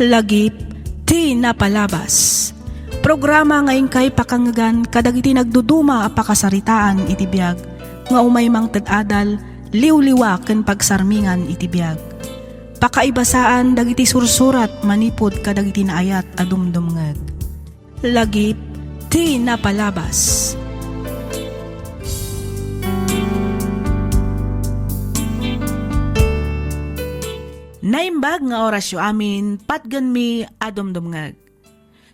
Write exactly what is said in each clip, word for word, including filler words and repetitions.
Lagip ti napalabas. Programa nga inkay pakangngegan kadagiti nagduduma a pakasaritaan iti biag nga umay mangted adal, liwliwa ken pagsarmingan iti biag. Pakaibasaan dagiti sursurat manipud kadagiti naayat a dumdumngeg. Lagip ti napalabas. Naimbag nga orasyo amin, patgenmi a dumdumngeg.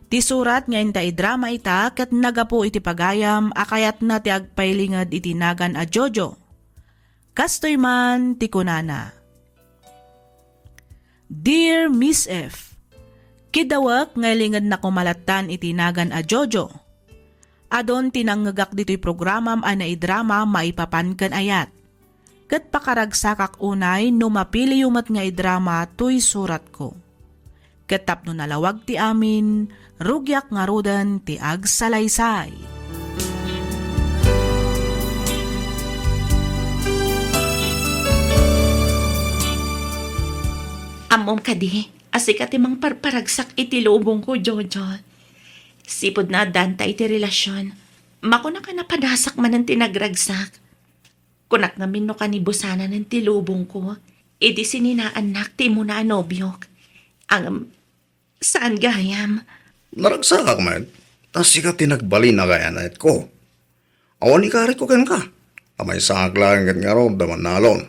Ti surat nga inta idrama ita ket nagapu iti pagayam a kayatna ti agpailinged iti nagan a Jojo. Kastoy man ti kunana, Dear Miss F, kiddawek nga ilingedna koma lattan iti nagan a Jojo. Adun ti nangngegak ditoy programam a naidrama maipapan ken ayat. Ket pakaragsakak unay no mapiliyo met nga idrama toy suratko. Ket tapno nalawag ti amin, rugiak ngaruden ti agsalaysay. Ammom kadi a sika ti mangparparagsak iti lubongko, Jojo. Sipud naaddanta iti relasion, makunak a napadasak manen ti nagragsak. Kunak ngamin no kanibusananen ti lubongko, idi sininaannak ti immuna a nobiok. Ngem, saan gayam. Naragsakak met, ta sika ti nagbalin a kayanayatko. Awan ikaritko kenka, ta maysakak laeng ket ngarud a mannalon.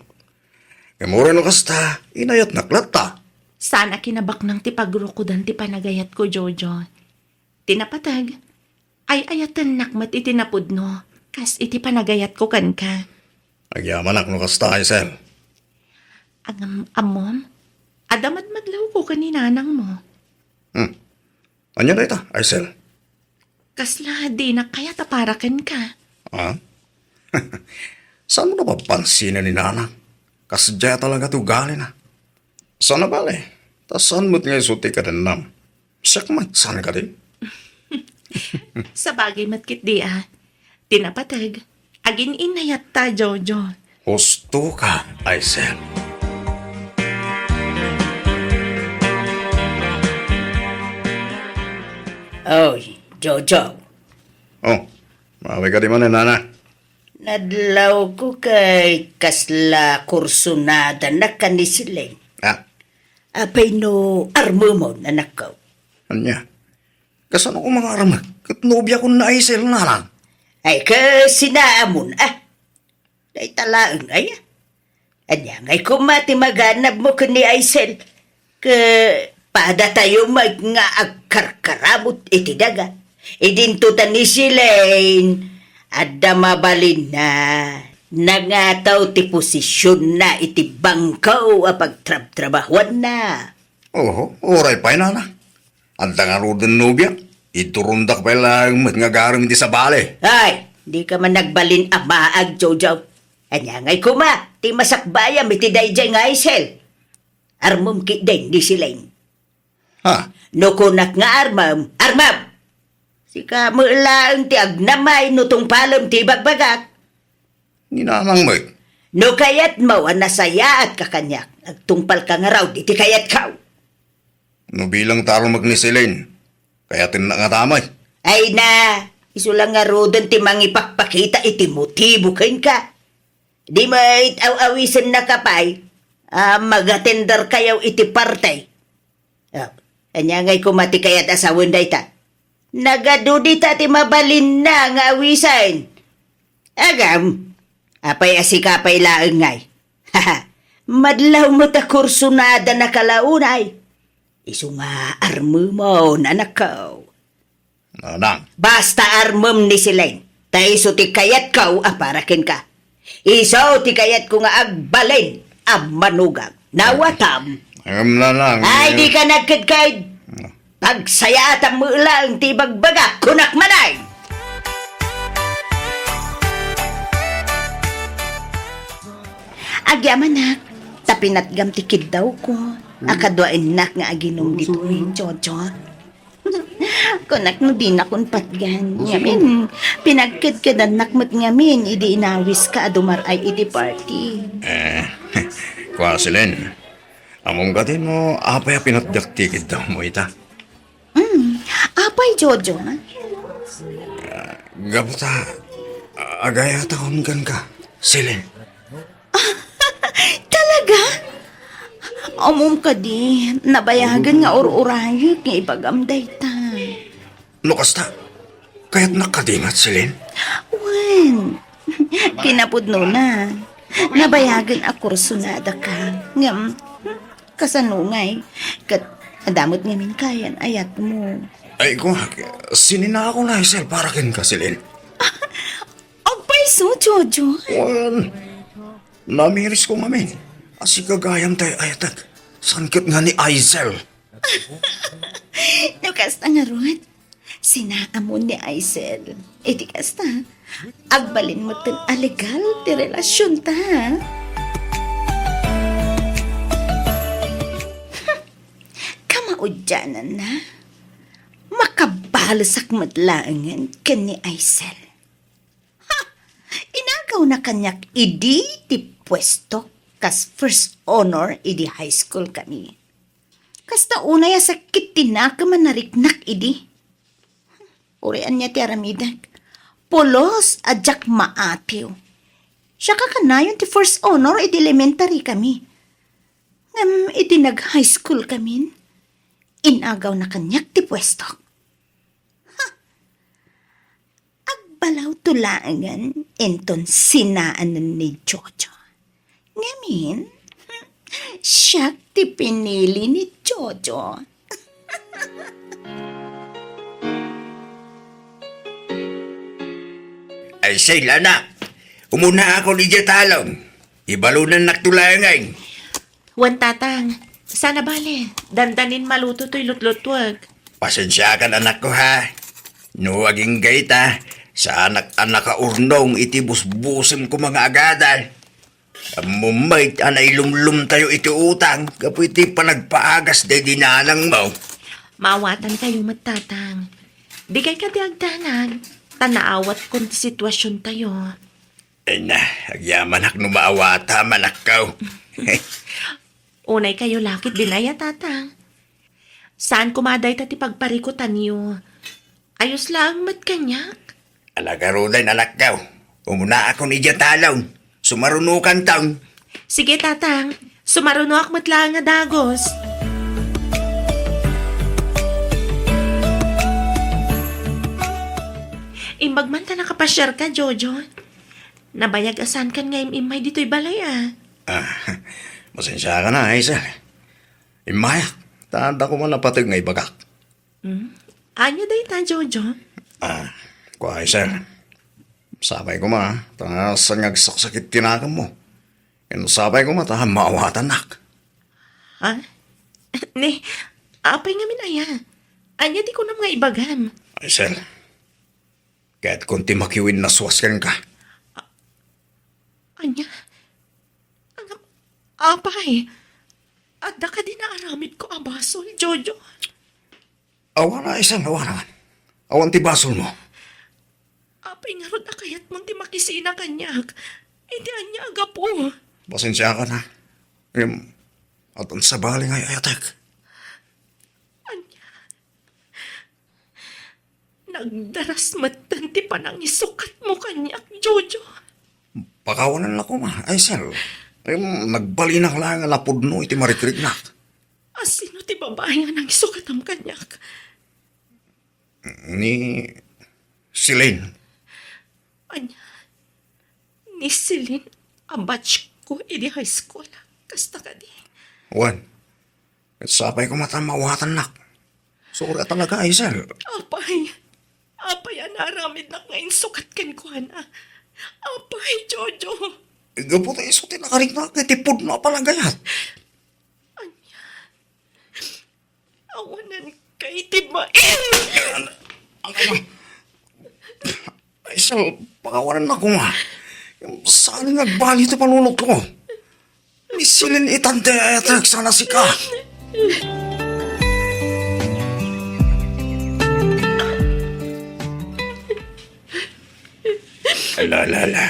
Ngem uray no kasta, inayatnak latta. Saan a kinabaknang ti pagrukodan ti panagayatko, Jojo. Ti napateg, ay-ayatennak met iti napudno, kas iti panagayatko kenka. Agyamanak no kasta, Aisel. Ngem, ammom, adda madmadlawko ken ni nanangmo. Hmm. Ania dayta, Aisel? Kasla dinak kayat a para kenka. Ah? Saan mo napapansinan ni nanang? Kasdiay talaga ti ugalina. Saan a bale, ta saan met nga isu ti kadennam? Siak met, saan kadi? Sabagay met ketdi a. Ti napateg, agin-inayatta, Jojo. Husto ka, Aisel. Oy, Jojo. Oh, maaway ka di man, nana. Nadlawko ket kasla kursunadanak ken ni Celine. Ah? Apay no armemon, anakko? Ania? Kasano ko mangarmek? Ket nobiakon ni Aisel, nanang. Ay, kasinaamon, ah? Dayta laeng, aya? Ania ngay koma ti maganabmo ken ni Aisel? Ket padatayo met nga agkarkaramut iti daga. Idinto ta ni Celine, adda mabalinna, nangataw ti posisionna iti bangko a pagtrabtrabahuanna. Oho, uray pay, nana. Adda ngaruden nobiak, iturondak pay laeng met nga agarem iti sabali. Ay, dika man nagbalin a maag, Jojo. Ania ngay koma ti masakbayam iti daydiay nga Aisel? Armem ketdin ni Celine. Ha? No kunak nga armem, armem! Sika met laeng ti agnamay no tungpalem ti ibagbagak. Ni nanang met. No kayatmo a nasayaatka kaniak, agtungpalka ngarud iti kayatko. No bilang ta armek ni Celine, kayatennak ngata met. Ay na, isu la ngaruden ti mangipakpakita iti motibo kenka. Di met aw-awisennaka pay a mag-atenderkayo iti party. Ah, ania ngay koma ti kayat a sawen dayta? Nagadu dita ti mabalinna nga awisen. Agam, apay a sika pay laeng ngay? Madlaw met a kursunada na kalaunay. Isu nga armemon, anakko. Nanang. Basta armem ni Celine, ta isu ti kayatko a para kenka. Isu ti kayatko nga agbalin a manugang. Nawatam? Ngem, nanang, ay, eh, di ka nagkedked. Ah. Pagsayaatam met laeng ti ibagbaga, kunak manen. Agyamanak, ta pinatgam ti kiddawko. Hmm. A kaduaennak nga aginum ditoy, Jojo. Kunak no dinakon patgan. Oh, sige. Ngamin, pinagkedkedannak met ngamin idi inawiska a dumar-ay iti party. Eh, kua, Celine, Ammom kadi no apay a pinatdiak ti kiddawmo ita? Mm, apay, Jojo? Gapu ta, agayatakon kenka, Celine. Talaga? Ammom kadi, nabayagen nga ur-urayek nga ibagam dayta. No kasta, kayatnak kadi met, Celine? Wen, kinapudnona, nabayagen a kursunadaka. Ngem, kasano ngay? Ket adda met ngamin kayan ayatmo. Ay, kunak, sininako na, Aisel, para kenka, Celine. Agpayso, Jojo. Wen, namirisko ngamin a sika gayam ti ay-ayatek. Saan ket nga ni Aisel? No kasta ngarud, sinaamon ni Aisel. Iti kasta, agbalin metten a legal ti relasionta. Kamaudiananna, makabalesak met laengen ken ni Aisel. Ha! Inagawna kaniak idi ti puesto kas first honor idi high school kami. Kasta unay a sakit ti nakem a nariknak idi. Uray ania ti aramidek? Pulos a diak maatiw. Siaka kanayon ti first honor idi elementary kami. Ngem idi nag-high school kamin, inagawna kaniak ti puestok. Ha! Agbalawto laengen inton sinaanen ni Jojo. Ngamin, siak ti pinili ni Jojo. Ay, say, anak. Umunaakon idiay talon. Ibalonannakto laengen. Wen, Tatang. Sana bale, dandanin maluto toy lutlutuek. Pasensiakan, anakko, ha. No agingga ita, saanak a nakaurnong iti busbusem koma nga agadal. Ammom met a nailumlomtayo iti utang gapu iti panagpaagas daydi nanangmo. Maawatankayo met, Tatang. Dikay kadi agdanag, ta naawatkon ti situasiontayo. Ay na, agyamanak no maawatam, anakko. Unaykayo la ketdin aya, Tatang. Saan koma dayta ti pagparikutanyo. Ayos laeng met kaniak. Ala garuden, anakko. Umunaakon idiay talon. Sumarunokanton. Sige, Tatang. Sumarunoak met laeng a dagus. Imbag man ta nakapasiarka, Jojo. Nabayag a saankan nga im-immay ditoy balay, a. Ah, pasensiakan, Aisel. Immayak, ta adda koma napateg nga ibagak. Hmm? Ania dayta, Jojo? Ah, kua, Aisel. Sapay koma, ta saan nga agsaksakit ti nakemmo. Ken sapay koma ta maawatannak. Ha? Ni, apay ngamin aya? Ania ti kunam nga ibagam? Aisel, kayatkon ti makiwinnaswas kenka. Ania? Ngem, apay, adda kadi naaramidko a basol, Jojo? Awan, Aisel, awan, awan. Awan ti basolmo. Apay ngarud a kayatmon ti makisina kaniak? Iti ania a gapu? Pasensiakan, ha. Ngem, addan sabali nga ay-ayatek. Ania? Nagdaras metten ti panangisukatmo kaniak, Jojo. Pakawanennak koma, Aisel. Ngem, nagbalinak laeng a napudno iti marikriknak. A sino ti babai nga nangisukatam kaniak? Ni Celine. Ania? Ni Celine a batch ko idi high school. Kasta kadi? Wen. Ket sapay koma ta maawatannak. Sorry a talaga, Aisel. Apay. Apay a naaramidnak nga insukat kenkuana. Apay, Jojo. Gapu ta isu ti nakariknak iti pudno a panagayat. Ania? Awanan kay ti bain. Ano? Ano? Aisel, pakawanennak koma. Saan nga agbali ti panunotko? Ni Celine itan ti ay-ayatek sana sika. Ala, ala, ala.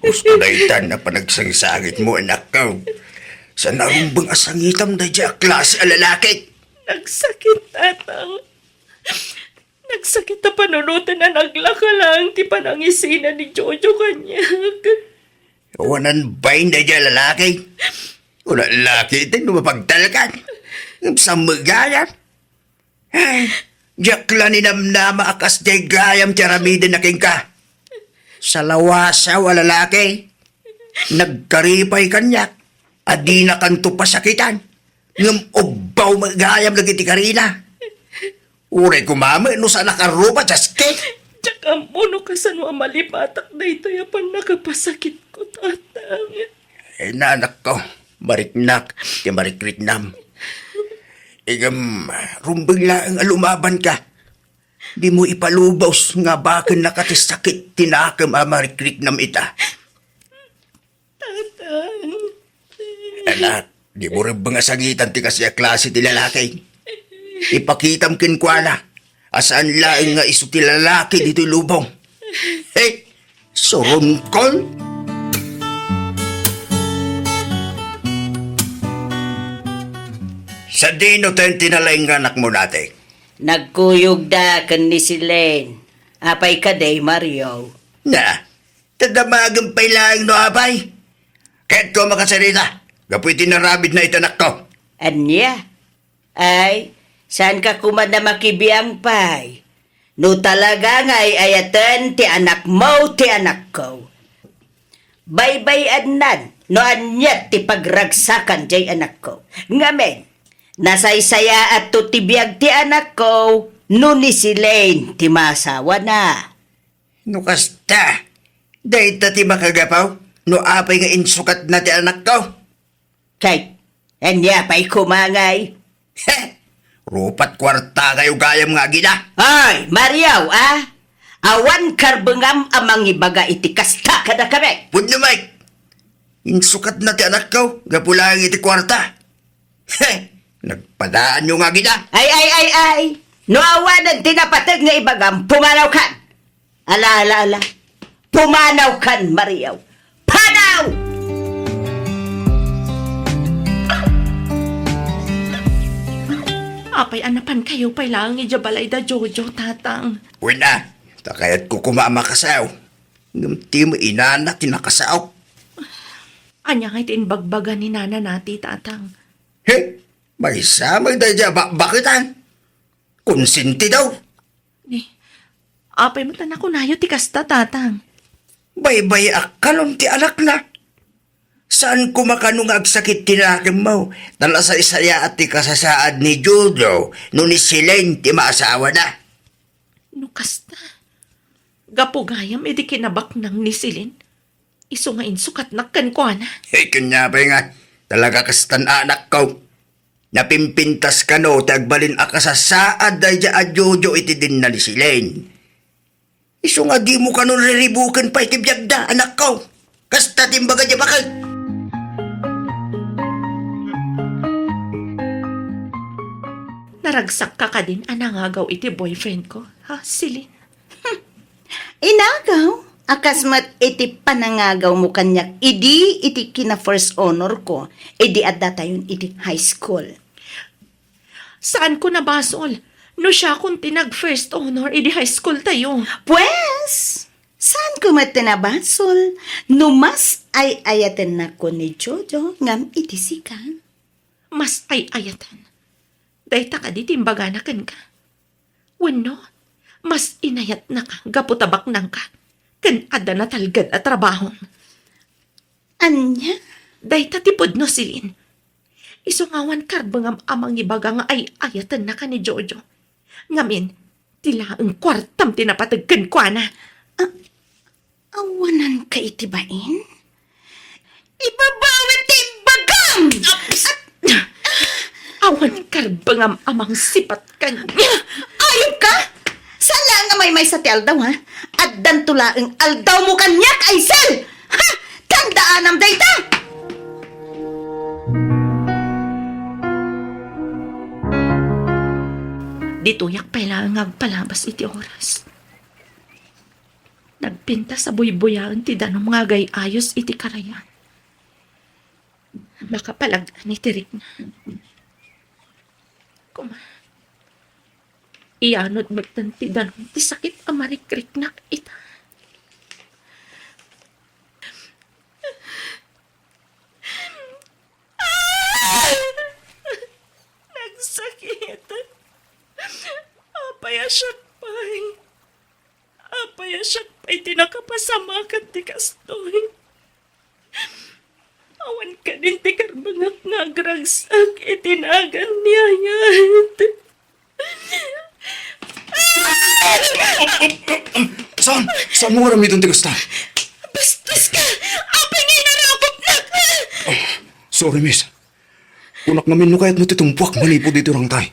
Husto daytan a panagsangsangitmo, anakko. Saan a rumbeng a sangitam daydiay a klase a lalaki? Nagsakit, Tatang. Nagsakit a panunoten a naglaka laeng ti panangisina ni Jojo kaniak. Awanan bain daydiay a lalaki. Lalaki iti no mapagtalkan. Ngem saan met gayam. Ay, diak la ninamnama a kasdiay gayam ti aramidenna kenka. Salawasaw a lalaki. Nagkaripay kaniak a dinakanto pasakitan. Ngem ubbaw met gayam dagiti karina. Uray koma met no saanak a rupa, Chaski. Diak ammo no kasano a malipatak daytoy a pannakapasakitko, Tatang. Ay, anakko, mariknak ti marikriknam. Ngem, rumbeng laeng a lumabanka. Dimo ipalubos nga bakennaka ti sakit ti nakem a marikriknam ita. Tatang. Anak, dimo rumbeng a sangitan ti kasdiay a klase ti lalaki. Ipakitam kenkuana a saan laeng nga isu ti lalaki ditoy lubong. Hey, surungkol! Sadino ten ti nalaing nga anakmo, nate? Nagkuyogda ken ni Celine. Apay kadi, Mario? Na, ta damagen pay laeng no apay. Kayatko a makasarita gapu iti narabidna iti anakko. Ania? Ay, saanka koma a makibiang pay. No talaga nga ay-ayaten ti anakmo ti anakko, baybay-annan no ania ti pagragsakan diay anakko. Ngamin, nasaysayaatto ti biag ti anakko no ni Celine ti maasawana. No kasta, dayta ti makagapu no apay nga insukatna ti anakko. Kay, ania pay koma ngay? He! Rupat kuartakayo gayam nga agina. Ay, Mario, a? Awan karbengam a mangibaga iti kasta kadakami. Pudno, Mike. Insukatna ti anakko gapu laeng iti kuarta. He! Nagpadaanyo nga agina. Ay, ay, ay, ay! No awanen ti napateg nga ibagam, pumanawkan! Ala, ala, ala. Pumanawkan, Mario. Panaw! Apay a napankayo pay laeng idiay balay da Jojo, Tatang? Wen a, ta kayatko koma a makasaw. Ngem ti inana ti nakasaok. Ania ngay ti imbagbaga ni Nana Nati, Tatang? He? Maysa met daydiay a bakbaketan. Konsentido. Ni, apay met a nakunayo ti kasta, Tatang? Baybay-ak kanon ti anakna. Saan koma kano nga agsakit ti nakemmo, ta nasaysayaat ti kasasaad ni Jojo no ni Celine ti maasawana. No kasta, gapu gayam idi kinabaknang ni Celine, isu nga insukatnak kenkuana. Hey, kanya pay nga, talaga kastan anakko. Napimpintas kano ti agbalin a kasasaad daydiay a Jojo iti dinna ni Celine. Isu nga dimo kano riribuken pay ti biagda, anakko. Kasta ti imbaga diay baket. Naragsakka kadin a nangagaw iti boyfriend ko, ha, Celine? Inagaw a kas met iti panangagawmo kaniak idi iti kina-first honor ko idi addatayon iti high school. Saanko nabasol no siakon ti nag-first honor idi high school tayo. Pues, saanko met ti nabasol no mas ay-ayatennakon ni Jojo ngem iti sika? Mas ay-ayaten. Dayta kadi ti imbagana kenka? Wenno, mas inayatnaka gapu ta baknangka ken adda natalged a trabahom? Ania? Dayta ti pudno, Celine. Isu nga awan karbengam a mangibaga nga ay-ayatennaka ni Jojo. Ngamin, ti laeng kuartam ti napateg kenkuana. Ah, awananka iti bain? Ibabawen ti imbagam! Aps! Awan karbengam a mangsipat kaniak. Ayupka! Saan laeng nga maymaysa ti aldaw, ha? Addanto laeng aldawmo kaniak, Aisel! Ha? Tandaanam dayta! Ditoyak pay laeng nga agpalabas iti oras. Nagpintas a buybuyaen ti danum nga agay-ayos iti karayan. Makapalag-an iti rikna. Koma, iyanod metten ti danum ti sakit a marikriknak ita. Ah! Nagsakit. Apay a siak pay? Apay a siak pay ti nakapasamak iti kastoy? Awan kadin ti karbengak nga agragsak iti nagan ni Ayat. Saan? Saan mo aramiden ti kasta? Bastos ka! Apay nga inarabaknak? Sorry, miss. Kunak ngamin no kayatmo ti tumpuak manipud iti urangtay.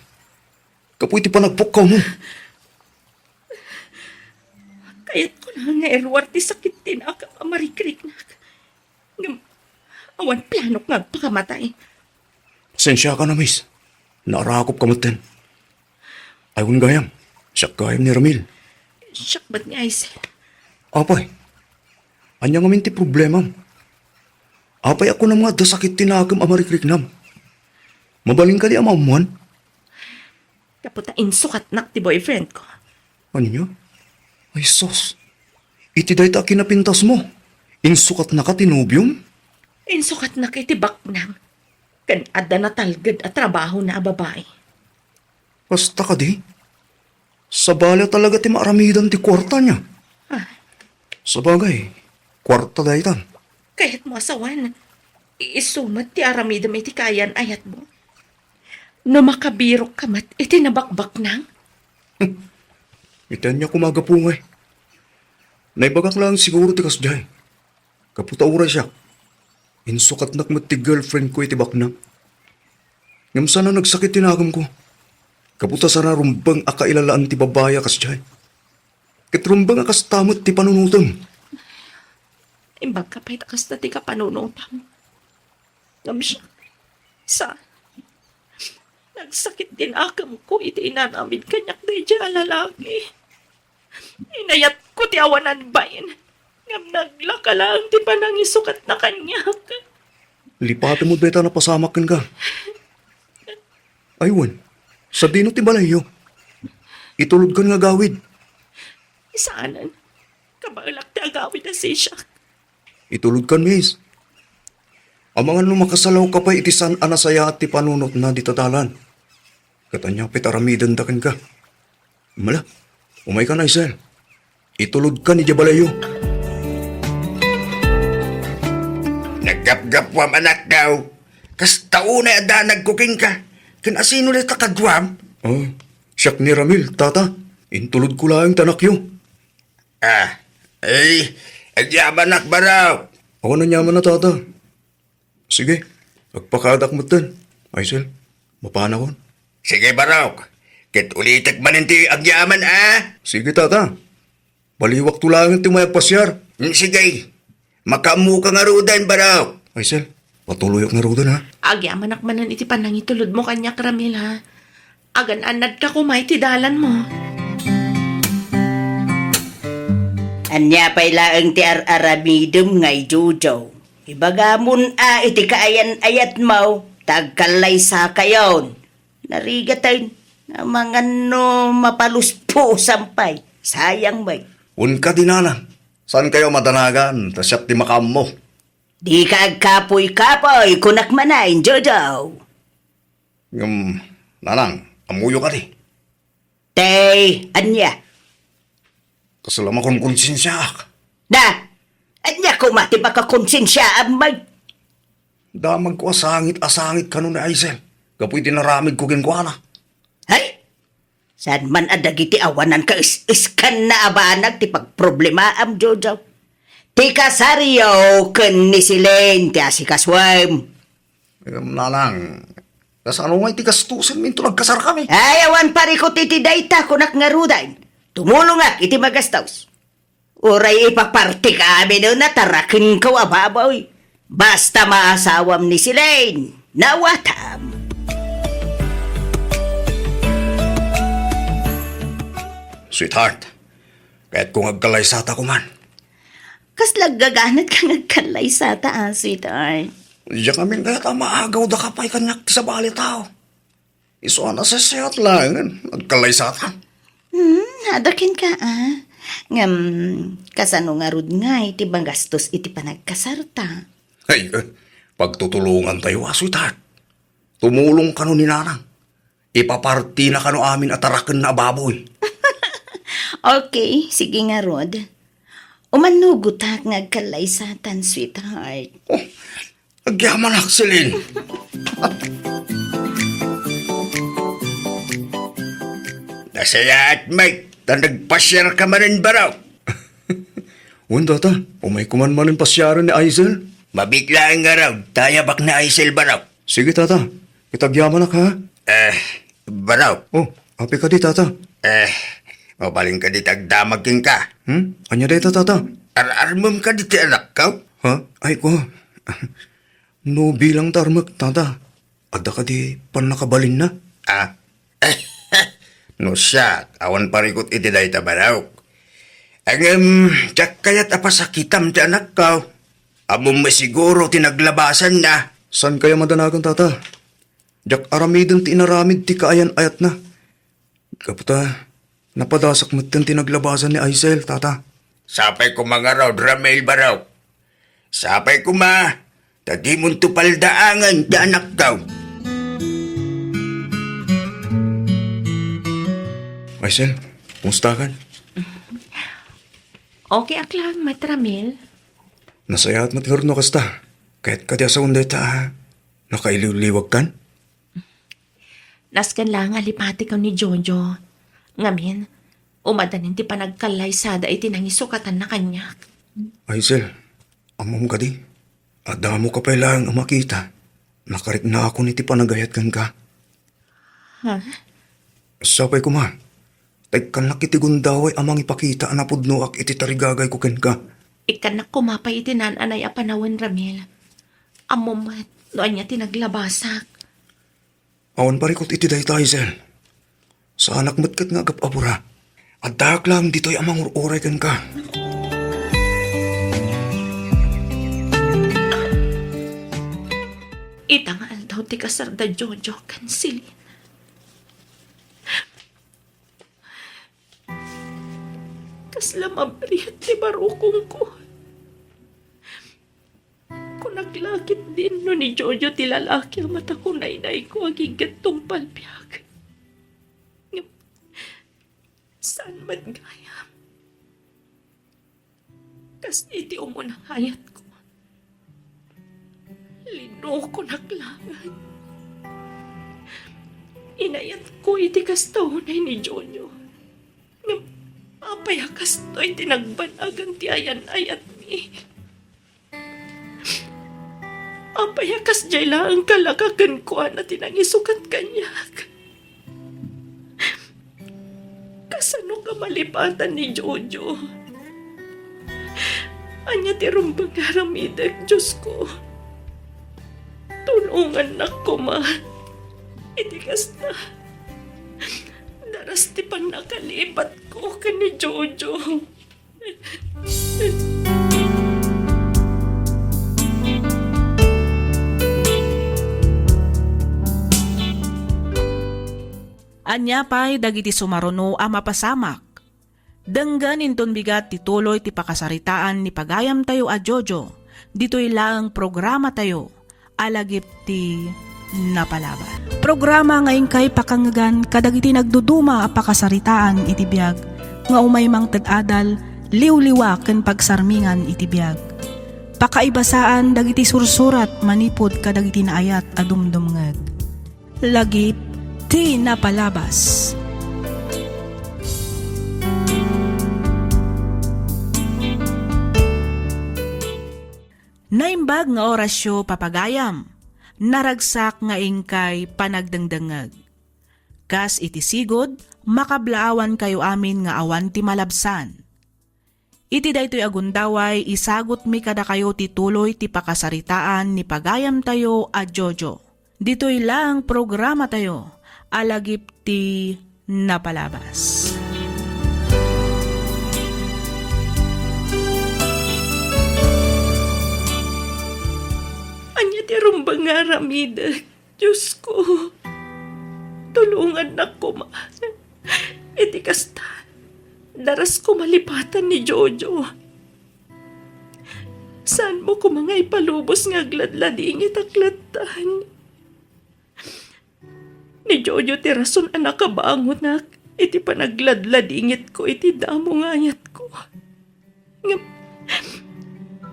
Gapu iti panagpukkawmo. Kayatko la nga iruar ti sakit ti nakam a marikriknak. Ngem awan planok nga agpakamatay. Pasensiaka na, miss. Naarakopka metten. Ay, wen gayam. Siak gayam ni Ramil. Siak met ni Aisel. Apay, ania ngamin ti problemam? Apay a kunam nga adda sakit ti nakem a marikriknam? Mabalin kadi a maammuan? Gapu ta insukatnak ti boyfriend ko. Ania? Ay sus. Iti dayta a kinapintasmo, insukatnaka ti nobiom? Insukatnak iti baknang. Ken adda natalged a trabahona a babai. Kasta kadi? Sabali a talaga ti maaramidan ti kuarta, ania? Ah, Sabagay, kuarta dayta. Kayatmo a sawen, isu met ti aramidem iti kaayan-ayatmo. No makabirokka met iti nabakbaknang? Iti ania koma a gapu ngay? Naibagak laeng siguro ti kasdiay. Gapu ta uray siak, insukatnak met ti girlfriend ko iti baknang. Ngem saan a nagsakit ti nakemko. Gapu ta saan a rumbeng a kailalaan ti babai a kasdiay. Ket rumbeng a kasta met ti panunotem. Imbagka pay ta kasta ti kapanunotam. Ngem siak, sa, nagsakit ti nakemko iti inaramid kaniak daydiay a lalaki. Inayatko ti awanan bain, ngem naglaka laeng ti panangisukatna kaniak. Lipatem met dayta a napasamak kenka. Ay wen, sadino ti balayyo? Itulodkan nga agawid. Saanen, kabaelak ti agawid a sisiak. Itulodkan, miss. Amangan no makasalawka pay iti saan a nasayaat ti panunotna dita dalan. Ket ania pay ti aramidenda kenka? Mala, umaykan, Aisel. Itulodkan idiay balayyo. Naggapgapuam, anakko. Kasta unay a danagko kenka. Ken asino dayta kaduam? Ah, siak ni Ramil, tata. Intulodko laeng ti anakyo. Ah, ay, agyamanak, Barok. Awan aniamanna, tata. Sige, agpakaadak metten. Aisel, mapanakon. Sige, Barok. Ket ulitek manen ti agyaman, a? Sige, tata. Baliwakto laeng ti umay agpasiar. Mm, sige. Makaammoka ngaruden, Barok. Aisel, patuloyak ngaruden, a? Agyamanak manen iti panangitulodmo kaniak, Ramil, a? Agan-annadka koma iti dalanmo. Ania pay laeng ti ar-aramidem ngay, Jojo? Ibagamon a iti kaayan-ayatmo ta agkallaysakayon. Narigaten, amangan no mapaluspusam pay. Sayang met. Wen kadi, nanang, saankayo a madanagan ta siak ti makaammo. Dika agkapuy-kapuy, kunak manen, Jojo. Ngem, nanang, ammoyo kadi? Tay, ania? Kasla makonkonsensiaak. Da! Ania koma ti makakonsensiaam met? Damagko a sangit a sangit kano ni Aisel gapu iti naramidko kenkuana. Ay! Saan man a dagiti awanan kaes-eskanna a banag ti pagproblemaam, Jojo? Ti kasaryo ken ni Celine ti asikasuem. Ngem, nanang, kasano ngay ti gastusen minto nagkasarkami? Ay, awan parikut iti dayta, kunak ngaruden. Tumulongak iti magastos. Uray ipapartik amin a natarakenko a baboy. Basta maasawam ni Celine, nawatam. Sweetheart, kayatko nga agkallaysata koman. Kasla aggaganat ka nga agkallaysata, a, sweetheart? Diak amin kayat a maagawda ka pay kaniak ti sabali tao. Isu a nasaysayat laengen, agkallaysatan. Hmm, adda kenka, a. Ngem, kasano ngarud ngay ti magastos iti panagkasarta? Ay, eh, pagtutulongantayo a, sweetheart. Tumulong kano ni Nanang. Ipapartina kano amin a tarakenna a baboy. Okay, sige ngarud. Umanugotak nga agkallaysatan, sweetheart. Oh, agyamanak, Celine. Nasayaat, Mike, ta nagpasiarka manen, baro. Wen, tata, umayko man manen pasiaren ni Aisel. Mabiit laeng ngarud, ta ayabak ni Aisel, baro. Sige, tata. Ket agyamanak, ha? Eh, baro. Oh, apay kadi, tata? Eh, mabalin kadi ti agdamag kenka? Hmm? Ania dayta, tata? Ar-armem kadi ti anakko? Ha? Ay, ko. No bilang ta armek, tata, adda kadi pannakabalinna? Ah? No siak, awan parikut iti dayta, baro. Ngem, diak kayat a pasakitam ti anakko. Ammom met siguro ti naglabasanna. Saan kaya madanagan, tata? Diak aramiden ti inaramid ti kaayan-ayatna. Gapu ta, napadasak metten ti naglabasan ni Aisel, tata. Sapay koma ngarud, Ramil, baro. Sapay koma, ta dimonto paldaangen ti anakko. Aisel, kumustakan? Okay ak laeng met, Ramil. Nasayaat met ngarud no kasta. Kayat kadi a sawen dayta a nakailiwliwagkan? Nasken laeng a lipatiko ni Jojo. Ngamin, umadanin ti panagkallaysada iti nangisukatanna kaniak. Aisel, ammom kadi, adda mo ka pay laeng a makita. Nakariknaakon iti panagayat kenka. Ha? Sapay koma, ta ikkannak iti gundaway a mangipakita a napudnoak iti tarigagayko kenka. Ikkannak koma pay iti naan-anay a panawen, Ramil. Ammom met no ania ti naglabasak. Awan parikut iti dayta, Aisel. Saanak met ket nga agap-apura. Addaak laeng ditoy a mangur-uray kenka. Ita nga aldaw ti kasarda Jojo ken Celine. Kasla mabriet ti barukongko. Kunak la ketdin no ni Jojo ti lalaki a matakunaynayko agingga tungpal biag. Ngem saan met gayam. Kas iti umuna nga ayatko, linukonak laeng. Inayatko iti kasta unay ni Jojo. Ngem apay a kastoy ti nagbanagan ti ayan-ayatmi? Apay a kasdiay laeng kalaka kenkuana ti nangisukat kaniak? Kasano ka malipatan ni Jojo? Ania ti rumbeng nga aramidek, Diosko? Tulongannak koma. Iti kasta, daras ti pannakalipatko ken ni Jojo. Ania pay dagiti sumaruno a mapasamak? Denggen inton bigat ti tuloy ti pakasaritaan ni pagayamtayo a Jojo ditoy laeng programatayo a lagip ti napalabas. Programa nga inkay pakangngegan kadagiti nagduduma a pakasaritaan iti biag nga umay mangted adal, liwliwa ken pagsarmingan iti biag. Pakaibasaan dagiti sursurat manipud kadagiti naayat a dumdumngeg. Lagip ti napalabas. Naimbag nga orasyo, papagayam, naragsak nga inkay panagdengdengngeg. Kas iti sigud, makablaawankayo amin nga awan ti malabsan. Iti daytoy a gundaway, isagutmi kadakayo ti tuloy ti pakasaritaan ni pagayamtayo a Jojo. Ditoy laeng programatayo a lagip ti napalabas. Ania ti Rumbeng nga aramidek, Diosko. Tulongannak koma. Iti kasta, daras ko malipatan ni Jojo. Saanmo koma nga ipalubos nga agladladingit a klattan? Ni Jojo ti rason a nakabangonak iti panagladladingitko iti damo nga ayatko. Ngem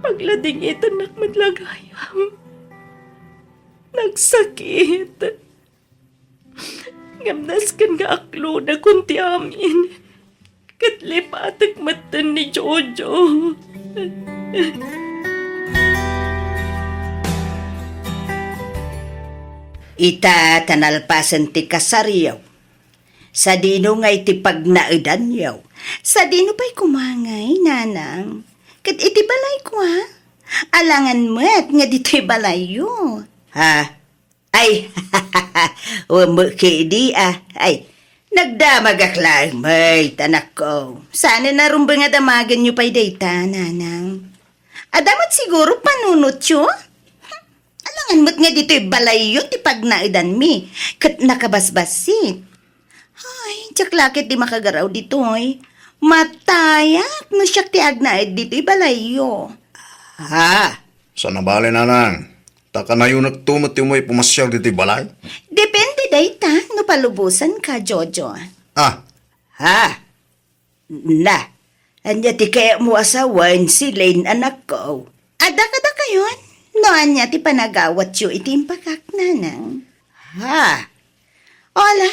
pagladingitannak met la gayam. Nagsakit. Ngem nasken nga aklonakon ti amin. Ket lipatek metten ni Jojo. Ita ta nalpasen ti kasaryo, sadino nga iti pagnaedanyo? Sadino pay koma ngay, nanang? Ket iti balayko, a? Alangan met nga ditoy balayyo. Ha? Ay, wen met ketdi, a. Ay, nagdamagak laeng met, anakko. Saan a rumbeng a damagenyo pay dayta, nanang? Adda met siguro panunotyo? Alangan met nga ditoy balayyo ti pagnaedanmi, ket nakabasbassit. Ay, diak la ketdi makagaraw ditoy. Matayak no siak ti agnaed ditoy balayyo. Ha? Saan a bale, nanang. Ta kanayonakto met ti umay pumasiar ditoy balay. Depende dayta no palubosanka, Jojo. Ah. Ha? Na, ania ti kayatmo a sawen, Celine, anakko? Adda kadakayon no ania ti panagawatyo iti impakak, nanang. Ha? Ala,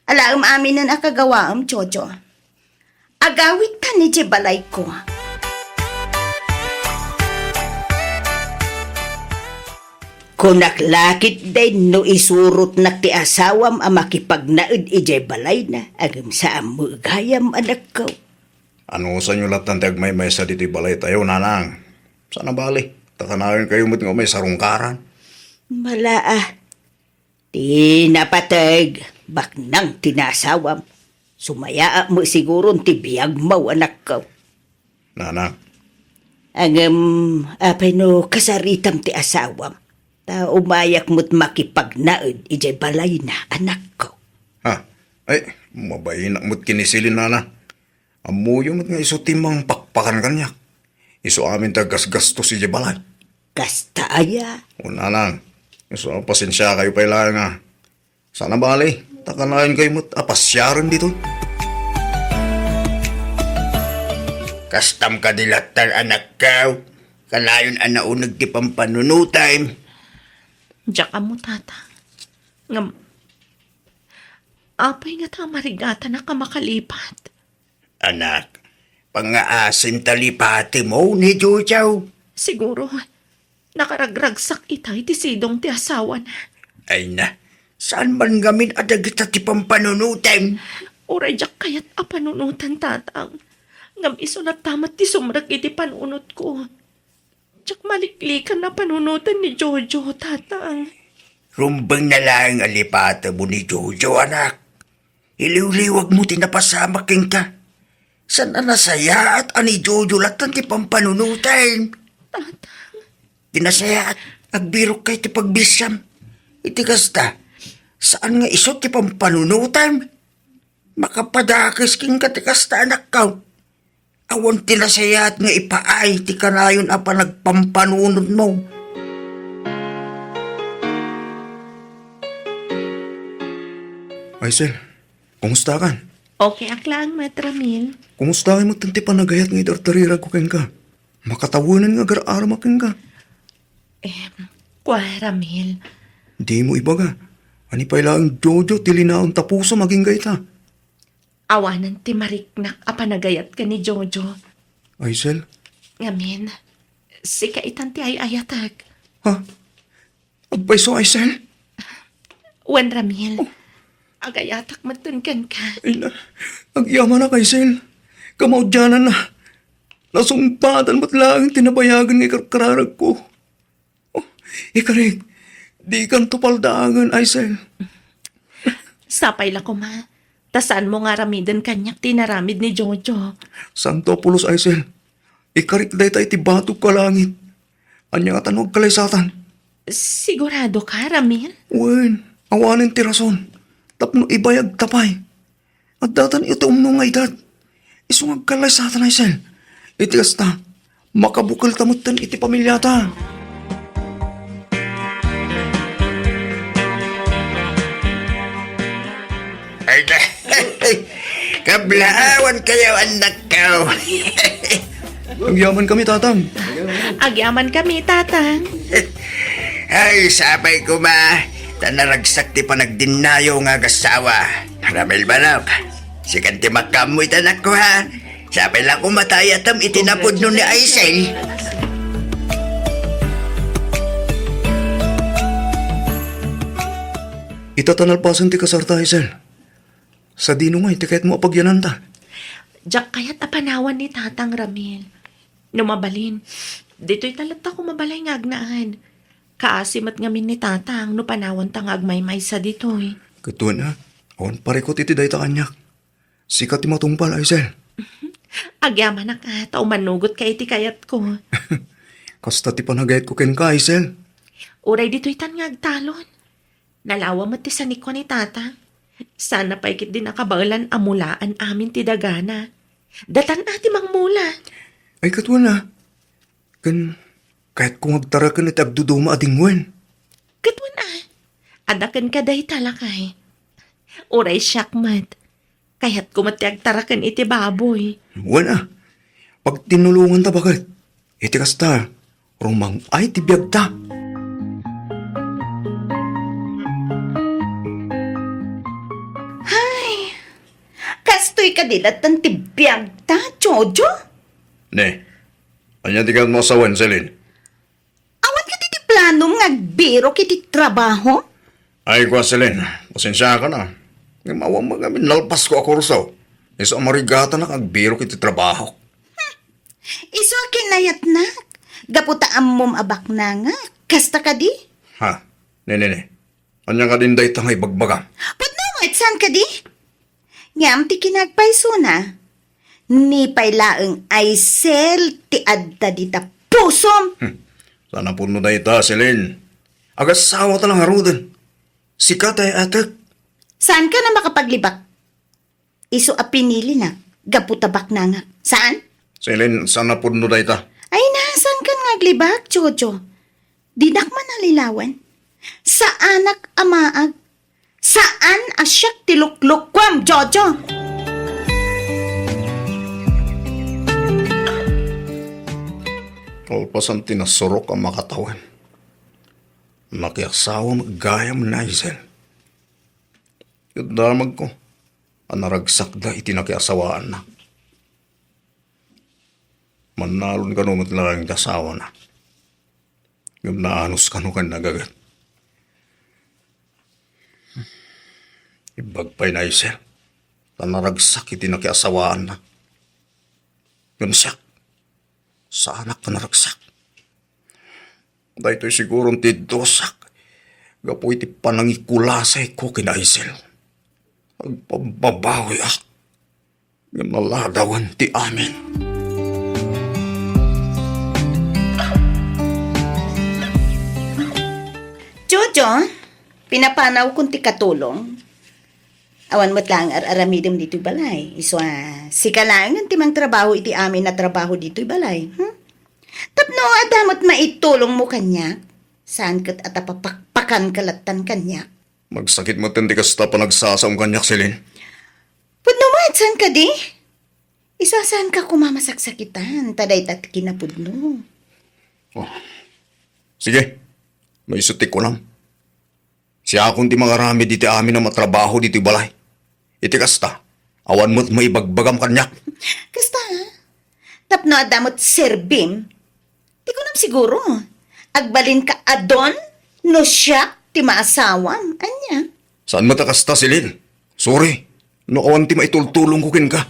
alaem aminen a kagawaem, Jojo. Agawidtan idiay balayko. Kunak la ketdi no isurotnak ti asawam a makipagnaed idiay balayna, ngem saan met gayam, anakko. Anusanyo lattan ti agmaymaysa ditoy balaytayo, nanang? Saan a bale, ta kanayonkayo met nga umay sarungkaran. Mala a. Ti napateg, baknang ti naasawam. Sumayaat met siguron ti biagmo, anakko. Nanang. Ngem, apay no kasaritam ti asawam? Ta umayak met makipagnaed idiay balayna, anakko. Ha? Ay, mabainak met ken ni Celine, nana. Ammoyo met nga isu ti mangpakpakan kaniak. Isu amin ti aggasgastos idiay balay. Kasta aya? O, nanang, isu a pasensiakayo pay laeng a. Saan a bale, ta kanayonkayo met a pasiaren ditoy. Kastam kadi lattan, anakko. Kanayon a nauneg ti pampanunotem. Diak ammo, tata. Ngem, apay ngata a marigatanak a makalipat? Anak, pangngaasim ta lipatemo ni Jojo. Siguro, nakaragragsak ita iti sidong ti asawana. Ay na, saan man ngamin a dagita ti pampanunotem? Uray diak kayat a panunotan, tatang. Ngem isu latta met ti sumrek iti panunotko. Diak maliklikan a panunotan ni Jojo, tatang. Rumbeng na laeng a lipatemo ni Jojo, anak. Iliwliwagmo ti napasamak kenka. Saan a nasayaat a ni Jojo lattan ti pampanunotem. Tatang. Ti nasayaat, agbirokka iti pagbisiam. Iti kasta, saan nga isu ti pampanunotem. Makapadakes kenka ti kasta, anakko. Awan ti nasayaat nga ipaay ti kanayon a panagpampanunotmo. Aisel, kumustakan? Okay ak laeng met, Ramil. Kumusta met ti panagayat nga idardariragko kenka? Makatawenan nga agar-aramak kenka. Em, kua, Ramil. Dimo ibaga. Ania pay laeng, Jojo, ti linaon ta pusom agingga ita? Awanen ti mariknak a panagayat ken ni Jojo. Aisel? Ngamin, sika itan ti ay-ayatek. Ha? Agpayso, Aisel? Wen, Ramil. Oh. Agayatak metten kenka. Ay na, agyamanak, Aisel. Kamaudiananna. Nasungpatan met laeng ti nabayagen nga ikarkararagko. Oh, ikarik, dikanto paldaangen, Aisel. Sapay la koma, ta saanmo nga aramiden kaniak ti inaramid ni Jojo. Santo a pulos, Aisel. Ikarik dayta iti batogko a langit. Ania ngata no agkalaysatan? Sigurado ka, Ramil? Wen, awanen ti rason. Tapno ibayagta pay. Addatan iti umno nga edad. Isu nga agkallaysatan, Aisel. Iti kasta, makabukelta metten iti pamiliata. Ay, kablaawan kayo, anak ko. Agyaman kami, Tatang. Agyaman kami, Tatang. Ay, sapay koma, ta naragsak ti panagdinnayo nga agasawa. Ramil manok, sikan ti makaammo ita, anak ko, ha? Sapay la koma ta ayatem iti napudno ni Aisel. Ita ta nalpasen ti kasarta, Aisel. Sadino ngay ti kayatmo a pagyananta? Diak kayat a panawan ni Tatang, Ramil. No mabalin, ditoy ta latta koma balay nga agnaed. Kaasi met ngamin ni Tatang no panawanta nga agmaymaysa ditoy. Ket wen a, awan parikut iti dayta kaniak. Sika ti matungpal, Aisel. Agyamanak a ta umanugotka iti kayatko. Kasta ti panagayatko kenka, Aisel. Uray ditoytan nga agtalon. Nalawa met ti sanikua ni Tatang. Saan pay ketdi nakabaelan a mulaan amin ti dagana. Datan a ti mangmula. Ay, ket wen a. Ken kayatko nga agtaraken iti agduduma a dingwen. Ket wen a. Adda kenka dayta, lakay. Uray siak met. Kayatko met ti agtaraken iti baboy. Wen a. Pagtinulonganta baket. Iti kasta, rumang-ay ti biagta. Hay, kastoy kadi latta ti biagta, Jojo? Ne, ania ti kayatmo a sawen, Celine? Awan kadi ti planom nga agbirok iti trabaho? Ay, kua, Celine, pasensiakan a. Ngem awan met ngamin nalpasko a kurso. Isu a marigatanak nga agbirok iti trabaho. Isu a kinayatnak, gapu ta ammom a baknangak. Kasta kadi? Ha? Ne, ne, ne. Ania kadin dayta nga ibagbagam? Pudno met, saan kadi? Ngem ti kinapaypaysona, ni pay laeng Aisel ti adda dita pusom. Hmm. Saan a pudno dayta, Celine. Agasawata la ngaruden. Sika ti ay-atek. Saanka a makapaglibak? Isu a pinilinak gapu ta baknangak. Saan? Celine, saan a pudno dayta. Ay na, saankan nga aglibak, Jojo? Dinak man alilawen. Saanak a maag. Saan a siak ti luklukuem, Jojo? Kalpasan ti nasurok a makatawen, nakiasawa met gayam ni Aisel. Ket damagko a naragsakda iti nakiasawaanna. Mannalon kano met laeng ti asawana. Ngem naanus kano ken nagaget. Ibbag pay ni Aisel ta naragsak iti nakiasawaanna. Ngem siak, saanak a naragsak. Daytoy siguron ti dusak gapu iti panangikulasayko ken Aisel. Agpabbabawiak, ngem naladawen ti amin. Jojo, pinapanawkon ti katulong. Awan met laeng ar-aramidem ditoy balay. Isu a, sika laengen ti mangtrabaho iti amin a trabaho ditoy balay. Hmm? Tapno adda met maitulongmo kaniak, saan ket a ta papakpakanka lattan kaniak. Magsakit metten ti kasta panagsasaom kaniak, Celine. Pudno met, saan kadi? Isu a saanka koma masaksakitan, ta dayta ti kinapudno. Oh. Sige, no isu ti kunam. Siakon ti mangaramid iti amin a matrabaho ditoy balay. Iti kasta, awan met maibagbagam kaniak. Kasta, ha? Tapno adda met serbim, ti kunam siguro, agbalinka a don no siak ti maasawam. Ania? Saan met a kasta, Celine? Sorry, no awan ti maitultulongko kenka.